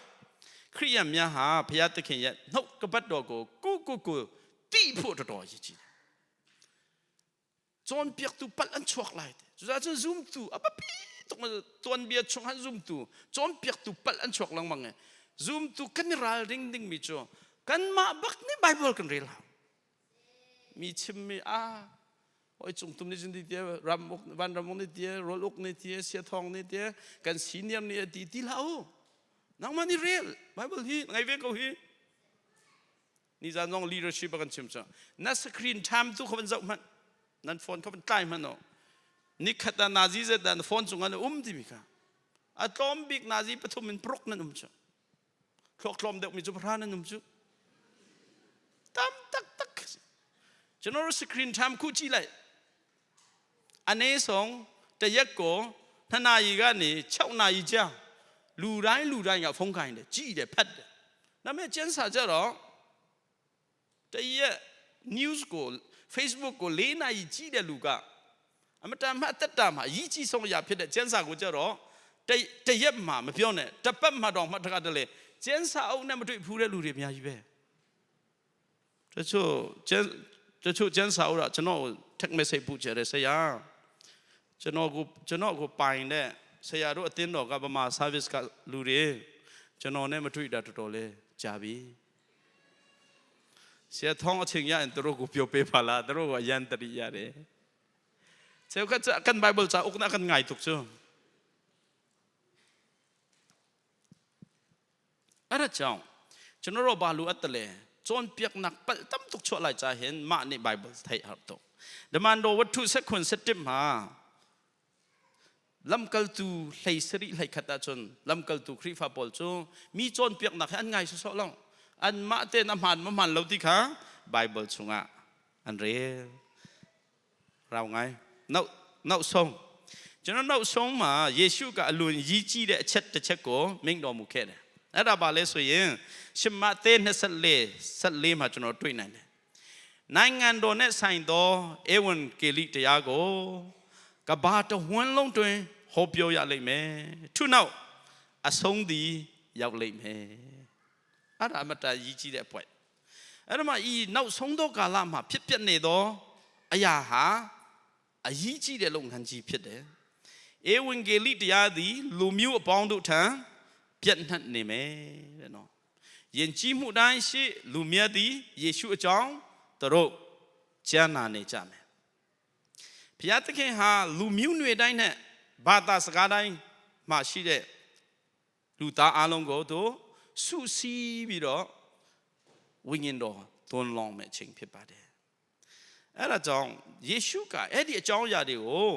ခရိယန်များဟာဘုရားသခင်ရဲ့နှုတ်ကပတ်တော်ကိုကိုကိုကိုတိဖို့တော်တော်ရည်ကြည်တယ်။จนเปียกตูปัดอันชวกไลจุดาจะซูมตูอ่ะปะปีตกมาตวนเบียชงหันซูมตูจนเปียกตูปัดอันชวกลังมังไงซูมตูกันรัลริงดิ้งมีจ่อกันมาบักนี่ไบเบิลกันเรียลมีชิมมีอ่าโอ้ยจงตุมนี่จินดีเดียรำอุกวันรำอุกนี่เดียรอลอุกนี่เดียเสียทองนี่เดียกันสีเนียมนี่ดีดีแล้วนังมานี่เรียลไบเบิลฮีไงเวกฮีนี่จะน้อง leadership กันชิมจ้ะนักสกรีนไทม์ทุกคนจะมันนั่นฟอนเขาเป็นใต้มันเนาะนี่ขัดนาซีเซดันฟอนจงอันอุ้มที่มีค่ะอะตอมบิกนาซีปฐุมมันปรกนั่นอุ้มจ้ะคลอกคลอมเด็กมีจุพระนั่นอุ้มจุตามตักตักကျွန်တော်တို့ screen time ခုကြည့်လိုက်အနည်းဆုံးတရက်ကို2နာရီကနေ6နာရီကြာလူတိုင်းလူတိုင်းကဖုန်းခိုင်းတယ်ကြည့်တယ်ဖတ်တယ်ဒါပေမဲ့ကျန်းစာကြတော့တရက် news ကို Facebook ကို4နာရီကြည့်တဲ့လူကအမတန်မှအသက်တာမှာအကြီးကြီးဆုံးအရာဖြစ်တဲ့ကျန်းစာကိုကြတော့တရက်မှမပြောနဲ့တပတ်မှတော့မှတခါတလေကျန်းစာအုပ်နဲ့မတွေ့ဘူးတဲ့လူတွေအများကြီးပဲတချို့ကျန်းတချို့ကျန်းစာအုပ်ကကျွန်တော် text message ပို့ချတယ်ဆရာကျွန်တော်ကိုကျွန်တော်ကိုပိုင်တဲ့ဆရာတို့အသင်းတော်ကဗမာ service ကလူတွေကျွန်တော်နဲ့မတွေ့တာတော်တော်လေးကြာပြီဆရာထောင်းအချိန်ရရင်တို့ကိုပြောပေးပါလားတို့ကရန်တရိရတယ်ဆရာကကန် Bible စာအုပ်နာကန်ငိုင်တုတ် အဲ့ဒါကြောင့်ကျွန်တော်တို့ဘာလိုအပ်တယ်လဲจนเปียกนักปะตั้มตุกชั่วหลายจะเห็นมาในไบเบิลไทยหับตกดมันโดวัตถุสักคนสติมหาลำกัลตูไหลสริไหลขัดจนลำกัลตูครีฟาปอลจูมีจนเปียกนักอันไงสุดๆลองอันมาเตนอมันมันเราที่ค่ะไบเบิลชงอ่ะอันเรียเราไงนกนกทรงကျွန်တော်နောက်ဆုံးမှာယေရှုကအလွန်ရည်ကြီးတဲ့အချက်တစ်ချက်ကိုမိန့်တော်မူခဲ့တယ်။အဲ့ဒါပါလဲဆိုရင်ရှမဿဲ24 14မှာကျွန်တော်တွေ့နိုင်တယ်။နိုင်ငံတော်နဲ့ဆိုင်သောဧဝံဂေလိတရားကိုကဘာတဝန်းလုံးတွင်ဟောပြောရလိမ့်မယ်။ထို့နောက်အဆုံးသည်ရောက်လိမ့်မယ်။အဲ့ဒါအမတရည်ကြီးတဲ့အပွက်။အဲ့ဒါမှဤနောက်ဆုံးသောကာလမှာဖြစ်ပျက်နေသောအရာဟာအရေးကြီးတဲ့လုပ်ငန်းကြီးဖြစ်တယ်။ဧဝံဂေလိတရားသည်လူမျိုးအပေါင်းတို့ထံပြည့်နှံ့နေမယ်တဲ့နော်။ယဉ်ကျေးမှုတိုင်းရှိလူမြတ်သည်ယေရှုအကြောင်းတို့ကြားနာနေကြမယ်။ဘုရားသခင်ဟာလူမျိုးတွေတိုင်းနဲ့ဘာသာစကားတိုင်းမှာရှိတဲ့လူသားအလုံးကိုတို့စုစည်းပြီးတော့ဝိညာဉ်တော်သွန်လောင်းမဲ့ခြင်းဖြစ်ပါတယ်။အဲ့ဒါကြောင့်ယေရှုကအဲ့ဒီအကြောင်းအရာတွေကို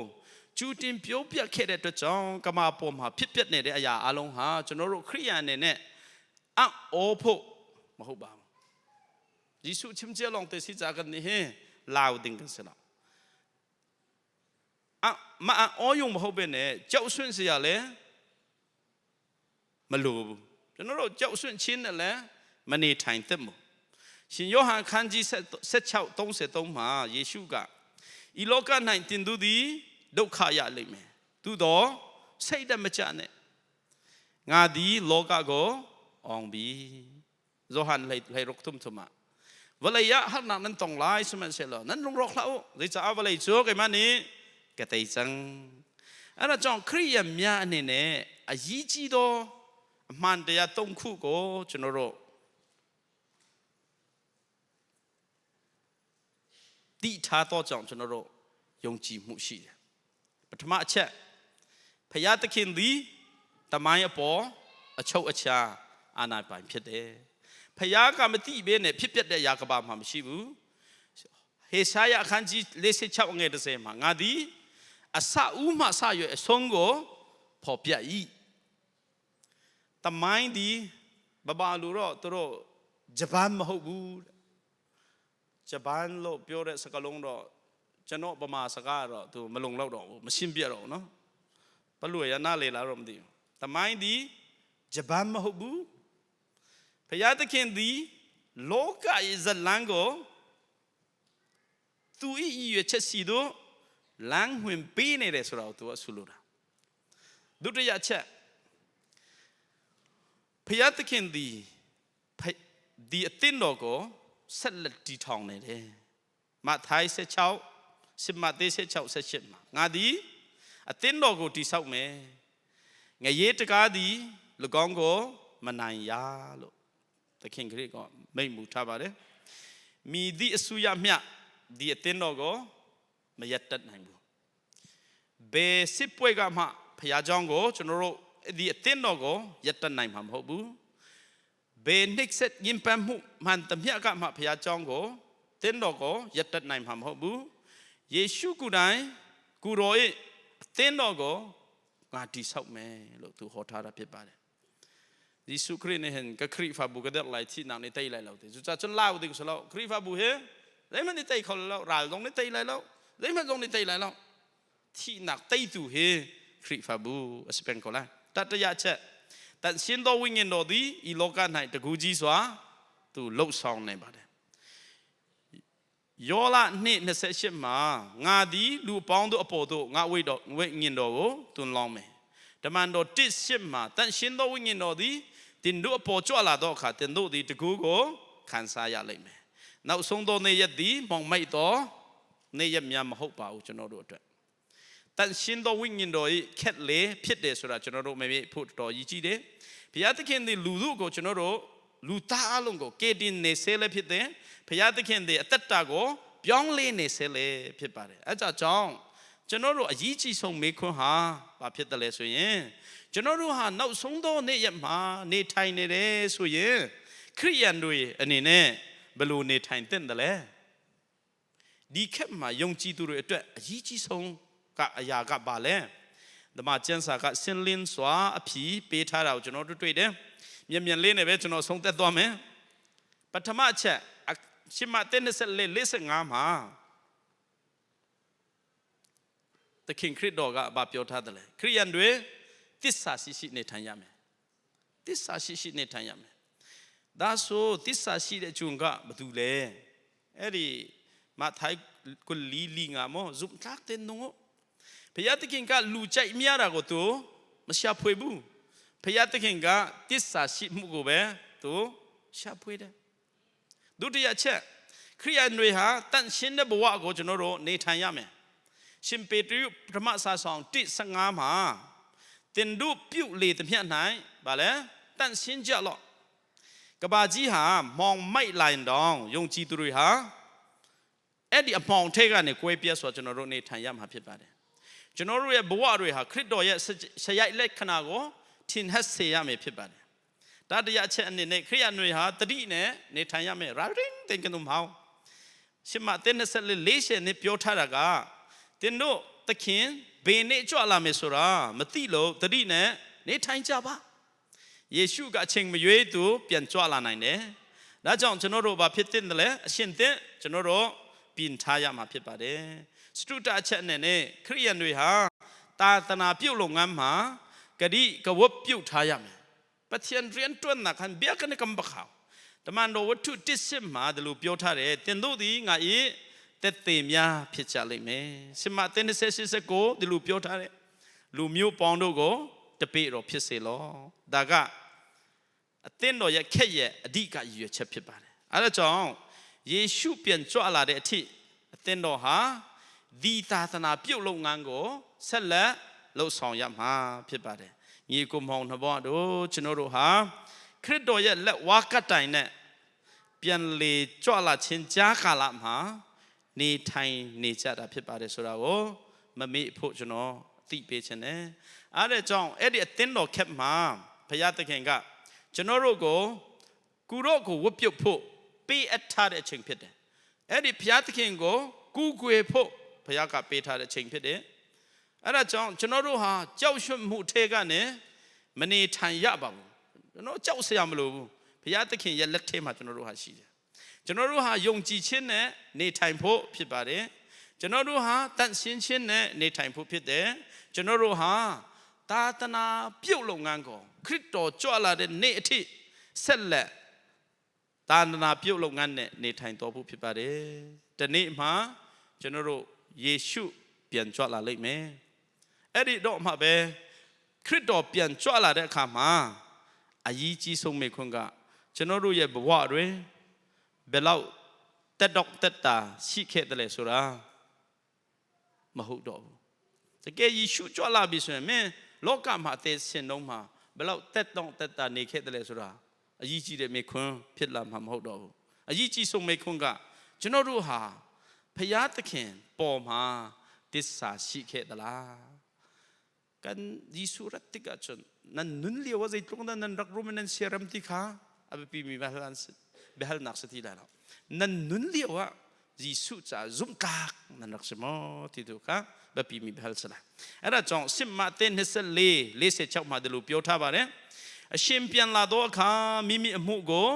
ကျူတင်ပြောပြခဲ့တဲ့အတွက်ကြောင့်ကမာပေါ်မှာဖြစ်ပျက်နေတဲ့အရာအလုံးဟာကျွန်တော်တို့ခရိယန်အနေနဲ့အံ့ဩဖို့မဟုတ်ပါဘူးယေရှုချင်းကျလောင်တဲ့စိကြကနေဟင်လာဦးတင်ကစလာအမအောယုံမဟုတ်ပဲနဲ့ကြောက်ရွံ့စရာလဲမလိုဘူးကျွန်တော်တို့ကြောက်ရွံ့ခြင်းနဲ့လည်းမနေထိုင်သင့်ဘူးရှင်ယောဟန်ခန်းကြီး16 33မှာယေရှုကဤလောက၌တင်သူသည်ဒုက္ခရလိမ့်မယ်သို့တော့စိတ်တမကြနဲ့ငါသည်လောကကိုအောင်ပြီဇောဟန်လိုက်လိုက်ရုတ်ထုံထုမဝလေယဟာနာနန်တောင်လိုက်စမန်ဆေလောနန်လုံရောက်လောက်ဇေချာဝလေချိုကေမနီကတိစံအဲ့ဒါကြောင့်ခရိယများအနေနဲ့အရေးကြီးသောအမှန်တရား၃ခုကိုကျွန်တော်တို့တိထားတော့ကြောင့်ကျွန်တော်တို့ယုံကြည်မှုရှိတယ်ပထမအချက်ဖယားသခင်သည်တမိုင်းအပေါ်အချုပ်အခြာအာဏာပိုင်ဖြစ်တယ်ဖယားကမတိဘဲနဲ့ဖြစ်ပျက်တဲ့ຢာကဘာမှမရှိဘူးဟေရှာယအခန်းကြီး46ငယ်30မှာငါသည်အစဦးမှစရွယ်အဆုံးကိုဖော်ပြ၏တမိုင်းသည်ဘဘာလူတော့သူတို့ဂျပန်မဟုတ်ဘူးဂျပန်လို့ပြောတဲ့စကားလုံးတော့ကျွန်တော်ဗမာစကားတော့သူမလုံလောက်တော့ဘူးမရှင်းပြတော့ဘူးနော်ဘလို့ရနာလေလာတော့မသိဘူးတမိုင်းသည်ဂျပန်မဟုတ်ဘူးဖယားသခင်သည်လောကရဲ့ဇလံကိုသူဤရွယ်ချက်စီတို့လမ်းဝင်ပေးနေတယ်ဆိုတော့သူကဆူလို့တာဒုတိယချက်ဖယားသခင်သည်ဒီအသင်းတော်ကိုဆက်လက်တည်ထောင်နေတယ်မဿိုင်း16ရှမသေ16 18မှာငါသည်အသင်းတော်ကိုတည်ဆောက်မယ်ငရေတကားသည်၎င်းကိုမနိုင်ရလို့သခင်ခရစ်ကမိန့်မူထားပါတယ်မိသည့်အဆူရမျှဒီအသင်းတော်ကိုမရက်တတ်နိုင်ဘူးဘယ်စစ်ပွဲကမှဖခင်เจ้าကိုကျွန်တော်တို့ဒီအသင်းတော်ကိုရက်တတ်နိုင်မှာမဟုတ်ဘူးဘယ်နှိပ်စက်ညင်ပန်းမှုမှန်တမျှကမှဖခင်เจ้าကိုတင်းတော်ကိုရက်တတ်နိုင်မှာမဟုတ်ဘူးယေရှုကိုယ်တိုင်ကိုတော်ရဲ့အသင်းတော်ကိုငါတိဆောက်မယ်လို့သူဟောထားတာဖြစ်ပါတယ်ယေရှုခရစ်နဲ့ဟန်ကခရစ်ဖာဘူကတဲ့လိုက်ချီနာနေတိတ်လိုက်လို့သူจะจนเล่าถึงสโลคริฟาบูเฮเลยมันนี่တိတ်ခေါ်လို့ရာลงนี่တိတ်လိုက်လို့เลยมันลงนี่တိတ်လိုက်လို့ที่หนักတိတ်သူဟေခရစ်ဖာဘူအစပန်ကိုလာတတရချက်တန်ရှင်တော်ဝိညာဉ်တော်သည်ဤလောက၌တကူကြီးစွာသူလှုပ်ဆောင်နေပါတယ်ယောလ2:28မှာငါသည်လူပေါင်းတို့အပေါ်သို့ငါဝိတော်ဝိညာဉ်တော်ကိုတွန်းလောင်းမယ်တမန်တော်1:8မှာတန်ရှင်တော်ဝိညာဉ်တော်သည်တင်တို့အပေါ်ကြွလာသောအခါတင်တို့သည်တကူကိုခံစားရလိမ့်မယ်နောက်ဆုံးသောနေ့ရက်သည်မောင်မိုက်သောနေ့ရက်များမဟုတ်ပါဘူးကျွန်တော်တို့အတွက်တန်ရှင်တော်ဝိညာဉ်တော်၏ခက်လေဖြစ်တယ်ဆိုတာကျွန်တော်တို့မမေ့ဖို့တော်ရည်ကြည်တယ်ဘုရားသခင်သည်လူတို့ကိုကျွန်တော်တို့လူသားအလုံးကိုကေတင်နေဆဲလည်းဖြစ်တယ်ဘုရားသခင်သည်အသက်တာကိုပြောင်းလဲနေဆဲလည်းဖြစ်ပါတယ်အဲကြောင့်ကျွန်တော်တို့အရေးကြီးဆုံးမေခွန်းဟာဘာဖြစ်တယ်လဲဆိုရင်ကျွန်တော်တို့ဟာနောက်ဆုံးသောနေ့ရက်မှာနေထိုင်နေတယ်ဆိုရင်ခရိယန်တွေအနေနဲ့ဘယ်လိုနေထိုင်သင့်တယ်လဲဒီခက်မှာယုံကြည်သူတွေအတွက်အရေးကြီးဆုံးကအရာကဘာလဲဓမ္မကျမ်းစာကစင်လင်းစွာအဖြီးပေးထားတာကိုကျွန်တော်တို့တွေ့တယ်မြန်မြန်လေးနဲ့ပဲကျွန်တော်ဆုံးသက်သွားမယ်ပထမအချက်ရှမတဲ24 45မှာသခင်ခရစ်တော်ကဘာပြောထားတယ်လဲခရိယန်တွေတစ္ဆာရှိရှိနေထိုင်ရမယ်တစ္ဆာရှိရှိနေထိုင်ရမယ်ဒါဆိုတစ္ဆာရှိတဲ့ဂျုံကဘာတူလဲအဲ့ဒီမထိုင်ကုလီလီငါမောဇုံတက်တဲ့နုံဖယားသခင်ကလူကြိုက်မြတာကိုသူမရှာဖွေဘူးဖယားသခင်ကတစ္ဆာရှိမှုကိုပဲသူရှာဖွေတယ်ဒုတိယချက်ခရိယန်တွေဟာတန့်ရှင်းတဲ့ဘဝကိုကျွန်တော်တို့နေထိုင်ရမယ်ရှင်ပေတရုပထမစာဆောင်1:15မှာတင်တို့ပြုတ်လေတမျှ၌ဗာလဲတန့်ရှင်းကြလော့ကဘာကြီးဟာမောင်မိုက်လိုင်တောင်ယုံကြည်သူတွေဟာအဲ့ဒီအမောင်ထိတ်ကနေကွဲပြဲဆိုကျွန်တော်တို့နေထိုင်ရမှာဖြစ်ပါတယ်ကျွန်တော်တို့ရဲ့ဘဝတွေဟာခရစ်တော်ရဲ့ဆရိုက်လက်ခဏကိုထင်ဟပ်စေရမယ်ဖြစ်ပါတယ်တတရားချက်အနေနဲ့ခရိယန်တွေဟာတတိနဲ့နေထိုင်ရမယ်ရာရင်တင်ကနုံဟောင်းရှင်မတင်း24လေးရှင်နဲ့ပြောထားတာကတင်တို့သခင် ဘယ်နေ့ကြွလာမယ်ဆိုတာမသိလို့တတိနဲ့နေထိုင်ကြပါယေရှုကအချိန်မရွေးသူပြန်ကြွလာနိုင်တယ်ဒါကြောင့်ကျွန်တော်တို့ဘာဖြစ်တဲ့လဲအရှင်သင်ကျွန်တော်တို့ပြင်ထားရမှာဖြစ်ပါတယ်စတုတအချက်အနေနဲ့ခရိယန်တွေဟာသာသနာပြုတ်လုပ်ငန်းမှာဂတိကဝတ်ပြုတ်ထားရမယ်ပထယန်ရီယန်တွန်းနာခန်ဘျက်ကနေကမ်ဘခါတမန်တော်ဝတ္ထုတစ်စစ်မှာဒီလိုပြောထားတယ်တင်တို့သည်ငါ၏တက်သေးများဖြစ်ကြလိမ့်မယ်စမတင်29ဒီလိုပြောထားတယ်လူမျိုးပေါင်းတို့ကိုတပိတော်ဖြစ်စေလောဒါကအသင်းတော်ရဲ့ခက်ရဲ့အဓိကရည်ရွယ်ချက်ဖြစ်ပါတယ်အဲဒါကြောင့်ယေရှုပြန်ကြွလာတဲ့အထိအသင်းတော်ဟာဒီသာသနာပြုတ်လုပ်ငန်းကိုဆက်လက်လှုပ်ဆောင်ရမှာဖြစ်ပါတယ်ညီကိုမောင်နှဘောတို့ကျွန်တော်တို့ဟာခရစ်တော်ရဲ့လက်ဝါးကတိုင်နဲ့ပြန်လေကြွလာခြင်းကြားကာလမှာနေထိုင်နေကြတာဖြစ်ပါတယ်ဆိုတာကိုမမေ့ဖို့ကျွန်တော်အသိပေးခြင်းနဲ့အားတဲ့ကြောင့်အဲ့ဒီအသင်းတော်ခက်မှာဘုရားသခင်ကကျွန်တော်တို့ကိုကူတော့ကိုဝတ်ပြုတ်ဖို့ပေးအပ်ထားတဲ့အချိန်ဖြစ်တယ်အဲ့ဒီဘုရားသခင်ကိုကူးကွယ်ဖို့ဘုရားကပေးထားတဲ့အချိန်ဖြစ်တယ်အဲ့ဒါကြောင့်ကျွန်တော်တို့ဟာကြောက်ရွံ့မှုထဲကနေမနေထိုင်ရပါဘူးကျွန်တော်ကြောက်စရာမလိုဘူးဘုရားသခင်ရဲ့လက်ထဲမှာကျွန်တော်တို့ဟာရှိတယ်ကျွန်တော်တို့ဟာယုံကြည်ခြင်းနဲ့နေထိုင်ဖို့ဖြစ်ပါတယ်ကျွန်တော်တို့ဟာတန့်ရှင်းခြင်းနဲ့နေထိုင်ဖို့ဖြစ်တယ်ကျွန်တော်တို့ဟာသာသနာပြုတ်လုပ်ငန်းကိုခရစ်တော်ကြွလာတဲ့နေ့အထိဆက်လက်သာသနာပြုတ်လုပ်ငန်းနဲ့နေထိုင်တော်ဖို့ဖြစ်ပါတယ်ဒီနေ့မှာကျွန်တော်တို့ယေရှုပြန်ကြွလာလိမ့်မယ်အဲ့ဒီတော့မှပဲခရစ်တော်ပြန်ကြွလာတဲ့အခါမှာအရေးကြီးဆုံးမေခွန်းကကျွန်တော်တို့ရဲ့ဘဝတွေဘယ်လောက်တက်တော့တက်တာရှိခဲ့တယ်လဲဆိုတာမဟုတ်တော့ဘူးတကယ်ယေရှုကြွလာပြီဆိုရင်မင်းလောကမှာအသက်ရှင်တော့မှာဘယ်လောက်တက်တော့တက်တာနေခဲ့တယ်လဲဆိုတာအရေးကြီးတဲ့မေခွန်းဖြစ်လာမှာမဟုတ်တော့ဘူးအရေးကြီးဆုံးမေခွန်းကကျွန်တော်တို့ဟာဖျားသခင်ပေါ်မှာတစ္ဆာရှိခဲ့သလား kan Jesuh rat tikah cun nan nun lio ah zeitluk dah nan rak rum in nan siaram ti kha a biapi mi biahalnak si ti lai lo nan nun lio ah Jesuh caah zumhtlak nan rak si maw ti tu kha biapi mi biahal si lai အဲ့ဒါကြောင့်စစ်မတဲ့နှစ်ဆက်လေး46မှာဒီလိုပြောထားပါတယ်အရှင်ပြန်လာသောအခါမိမိအမှုကို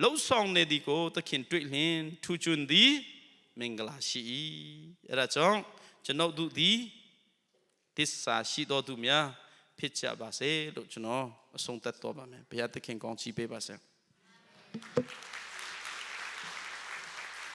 လှုပ်ဆောင်နေသည်ကိုသခင်တွေ့လျင်ထူးချွန်သည်မင်္ဂလာရှိ၏အဲ့ဒါကြောင့်ကျွန်ုပ်တို့သည်သစ္စာရှိတော်သူများဖြစ်ကြပါစေလို့ကျွန်တော်အဆုံးသတ်တော်ပါမယ်ဘုရားသခင်ကောင်းချီးပေးပါစေ။